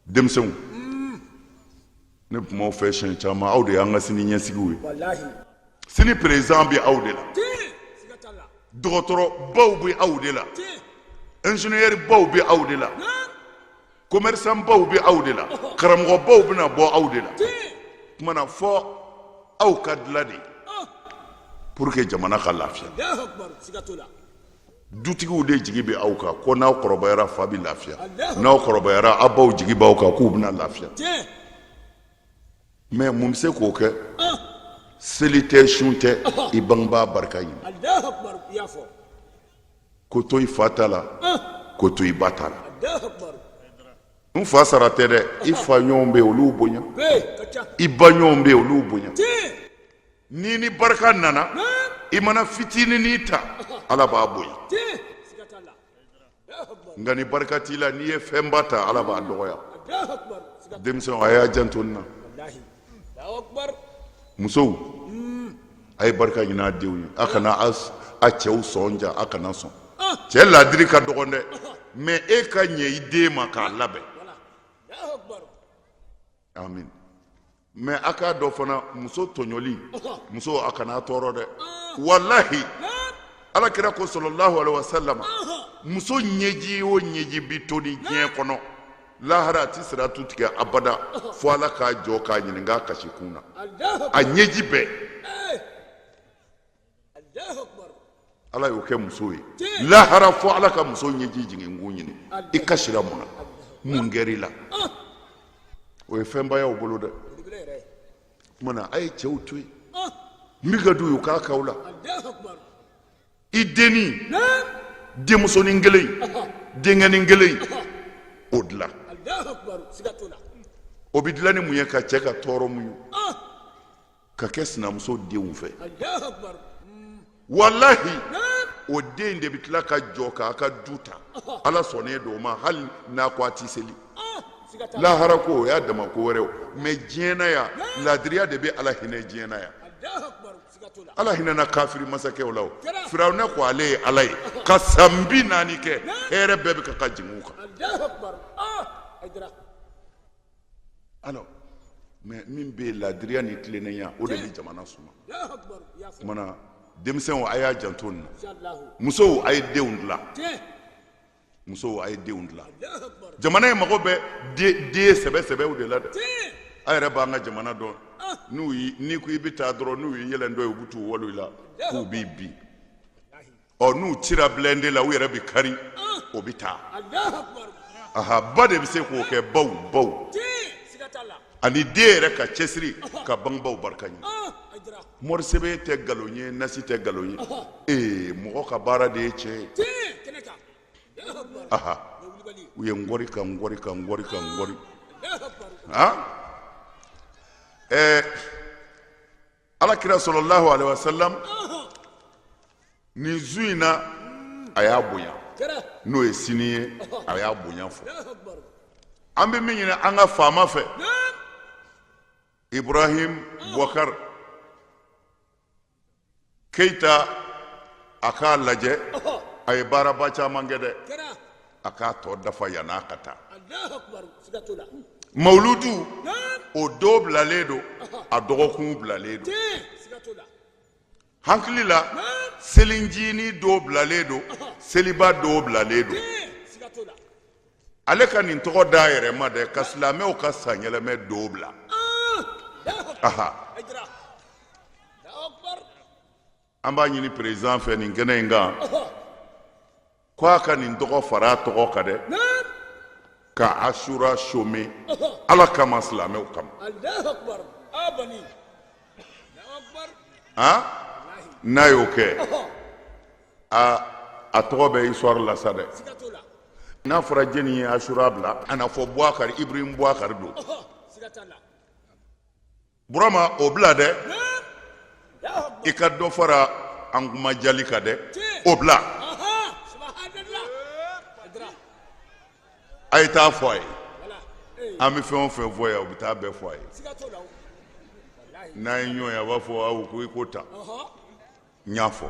Denmisɛnw, ne bɛ kuma aw fɛ siɲɛ caman, aw de y'an ka sini ɲɛsigiw ye. Sini président bɛ aw de la, dɔgɔtɔrɔbaw bɛ aw de la, ingénieur baw bɛ aw de la, commerçant baw bɛ aw de la, karamɔgɔbaw bɛna bɔ aw de la. Tuma na fɔ aw ka dilan de pour que jamana ka lafiya. Dutigiw de jigi bɛ aw kan ko n'aw kɔrɔbayara, fa bɛ lafiya, n'aw kɔrɔbayara, aw baw jigi b'aw kan k'u bɛna lafiya. Mais mun bɛ se k'o kɛ? Seli tɛ, sun tɛ, i bangebaa barika ɲini. Ko to i fa ta la, ko to i ba ta la. N fa sara tɛ dɛ, i fa ɲɔgɔn bɛ, olu bonya, i ba ɲɔgɔn bɛ, olu bonya. Ni ni barika nana, i mana fitinin ta, Ala b'a bonya. Nka ni barika t'i la, n'i ye fɛnba ta, Ala b'a dɔgɔya. Denmisɛnw, a y'a janto nin na. Musow, a ye barika ɲini a denw ye. A kana a cɛw sɔn ja, a kana sɔn. Cɛ laadiri ka dɔgɔn dɛ, mais e ka ɲɛ i den ma k'a labɛn. Amin. Mais a k'a dɔn fana, muso tɔɲɔli, muso, a kana tɔɔrɔ dɛ. Walahi, Ala kira ko sallallahu alaihi wasallam, muso ɲɛji o ɲɛji bi to ni diɲɛ kɔnɔ, lahara a ti siratu tigɛ abada, fo Ala k'a jɔ k'a ɲininka a kasi kun na. A ɲɛji bɛɛ, Ala y'o kɛ muso ye lahara, fo Ala ka muso ɲɛji jigin kun ɲini: i kasira mun na? Mun kɛra i la? O ye fɛnba y'aw bolo dɛ. Tuma na, a ye cɛw to yen, min ka d'u ye, u k'a k'aw la. I denni, denmusonin kelen, denkɛnin kelen, o dilan. O bɛ dilan ni mun ye? Ka cɛ ka tɔɔrɔ muɲu ka kɛ sinamuso denw fɛ. Walahi, o den de bɛ tila ka jɔ k'a ka du ta. Ala sɔnnen don o ma, hali n'a ko a ti seli. Lahara ko, o y'a dama ko wɛrɛ o. Mais diɲɛ na yan, ladiriya de bɛ Ala hinɛ diɲɛ na yan. Ala hinɛna kafiri masakɛw la. O Firawuna ko ale ye Ala ye ka san 40 kɛ, hɛrɛ bɛɛ bɛ ka jigin u kan. Alors, mais min bɛ yen, ladiriya ni tilennenya, o de bɛ jamana suma. Tuma na, denmisɛnw, a y'a janto nin na. Musow, a ye denw dilan. Musow, a ye denw dilan. Jamana in mago bɛ den sɛbɛ sɛbɛw de la dɛ. A yɛrɛ b'an ka jamana dɔn. N'u n'i ko i bɛ taa dɔrɔn, n'u ye yɛlɛn dɔ ye, u bɛ t'u walo i la k'u b'i bin. Ɔ, n'u cira blindé la, u yɛrɛ bɛ kari, o bɛ taa. Aha, ba de bɛ se k'o kɛ. Baw, baw ani den yɛrɛ ka cɛsiri ka bangebaaw barika ɲini. Morisɛbɛn tɛ nkalon ye, nasi tɛ nkalon ye. Ee, mɔgɔ ka baara de ye cɛ ye. Aha, u ye n kɔri ka n kɔri ka n kɔri ka n kɔri. Han, ɛɛ, Ala kira sallallahu alaihi wasallam, nin su in na, a y'a bonya, n'o ye sini ye, a y'a bonya fɔ. An bɛ min ɲini an ka faama fɛ, Ibrahim Boubacar Keita, a k'a lajɛ, a ye baaraba caman kɛ dɛ, a k'a tɔ dafa yann'a ka taa. Mawuludu, o don bilalen don, a dɔgɔkun bilalen don. Hakili la, selicinin don bilalen don, seliba don bilalen don. Ale ka nin tɔgɔ da yɛrɛ ma dɛ, ka silamɛw ka sanyɛlɛmɛ don bila. Aha, an b'a ɲini président fɛ nin kɛnɛ in kan ko a ka nin tɔgɔ fara a tɔgɔ kan dɛ, ka Asura chômer Ala kama, silamɛw kama. Han, n'a y'o kɛ, a A tɔgɔ bɛ histoire la sa dɛ. N'a fɔra jɛni ye Asura bila, a na fɔ Buwakari, Ibrahim Buwakari don. Burama, o bila dɛ, i ka dɔ fara an kuma jali kan dɛ, o bila. A ye taa fɔ a ye, an bɛ fɛn o fɛn fɔ yan, u bɛ taa bɛɛ fɔ a ye. N'an ye ɲɔgɔn ye, a b'a fɔ aw ko i ko tan, n y'a fɔ.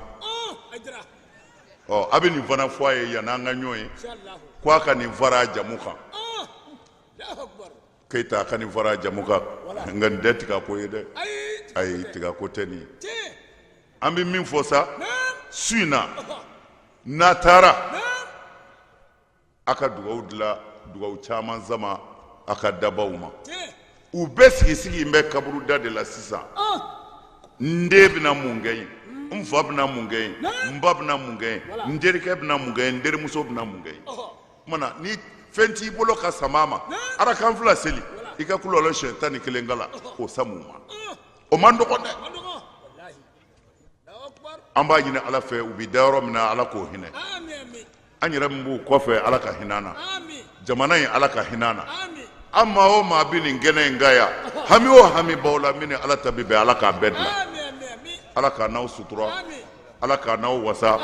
Ɔ, a bɛ nin fana fɔ a ye yanni an ka ɲɔgɔn ye, ko a ka nin fara a jamu kan. Keyita, a ka nin fara a jamu kan. Nka nin tɛ tigako ye dɛ, ayi, tigako tɛ nin ye. An bɛ min fɔ sa su in na, n'a taara, a ka dugawu dilan, dugawu caman sama a ka dabaw ma. U bɛɛ sigi sigi bɛ kaburuda de la sisan. N den bɛna mun kɛ yen? N fa bɛna mun kɛ yen? N ba bɛna mun kɛ yen? N terikɛ bɛna mun kɛ yen? N terimuso bɛna mun kɛ yen? Kumana ni fɛn t'i bolo ka sama a ma, arakan fila seli, i ka kulɔlɔ siɲɛ 11 kalan k'o sama u ma, o man dɔgɔ dɛ. An b'a ɲini Ala fɛ, u bɛ da yɔrɔ min na, Ala k'o hinɛ. An yɛrɛ min b'u kɔfɛ, Ala ka hinɛ an na. Jamana in, Ala ka hinɛ an na. An maa o maa bɛ nin kɛnɛ in kan yan, hami o hami b'aw la, min ni Ala ta bɛ bɛn, Ala k'a bɛɛ dilan. Ala k'a n'aw sutura, Ala k'a n'aw wasa,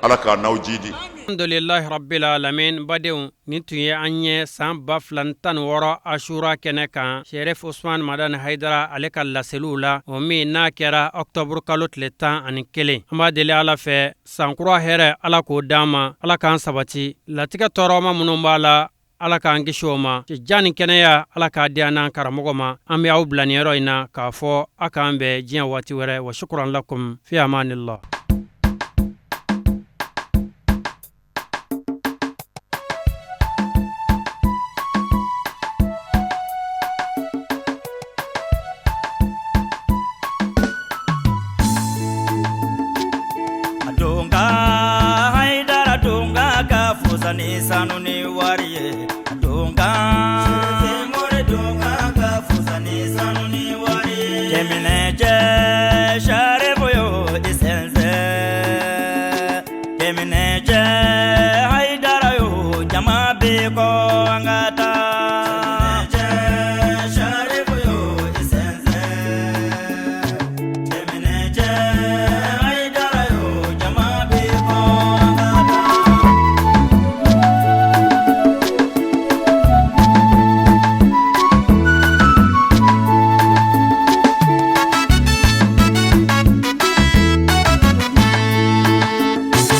Ala k'a n'aw jidi. Alhamdulilahi rabbil alamin. Badenw, nin tun ye an ye san 2016 Asura kɛnɛ kan, Sherif Usman Madani Haidara ale ka laseliw la, o min n'a kɛra ɔkutɔburu kalo tile 11. An b'a deli Ala fɛ, sankura hɛrɛ, Ala k'o d'an ma. Ala k'an sabati latigɛ tɔɔrɔma minnu b'a la, Ala k'an kisi o ma. Jan ni kɛnɛya, Ala k'a di an n'an karamɔgɔ ma. An bɛ aw bila nin yɔrɔ in na k'a fɔ a k'an bɛn diɲɛ waati wɛrɛ. Wa shukran lakum fi amanillah. Donka Haidara donka ka fusa ni sanu ni wari ye donka.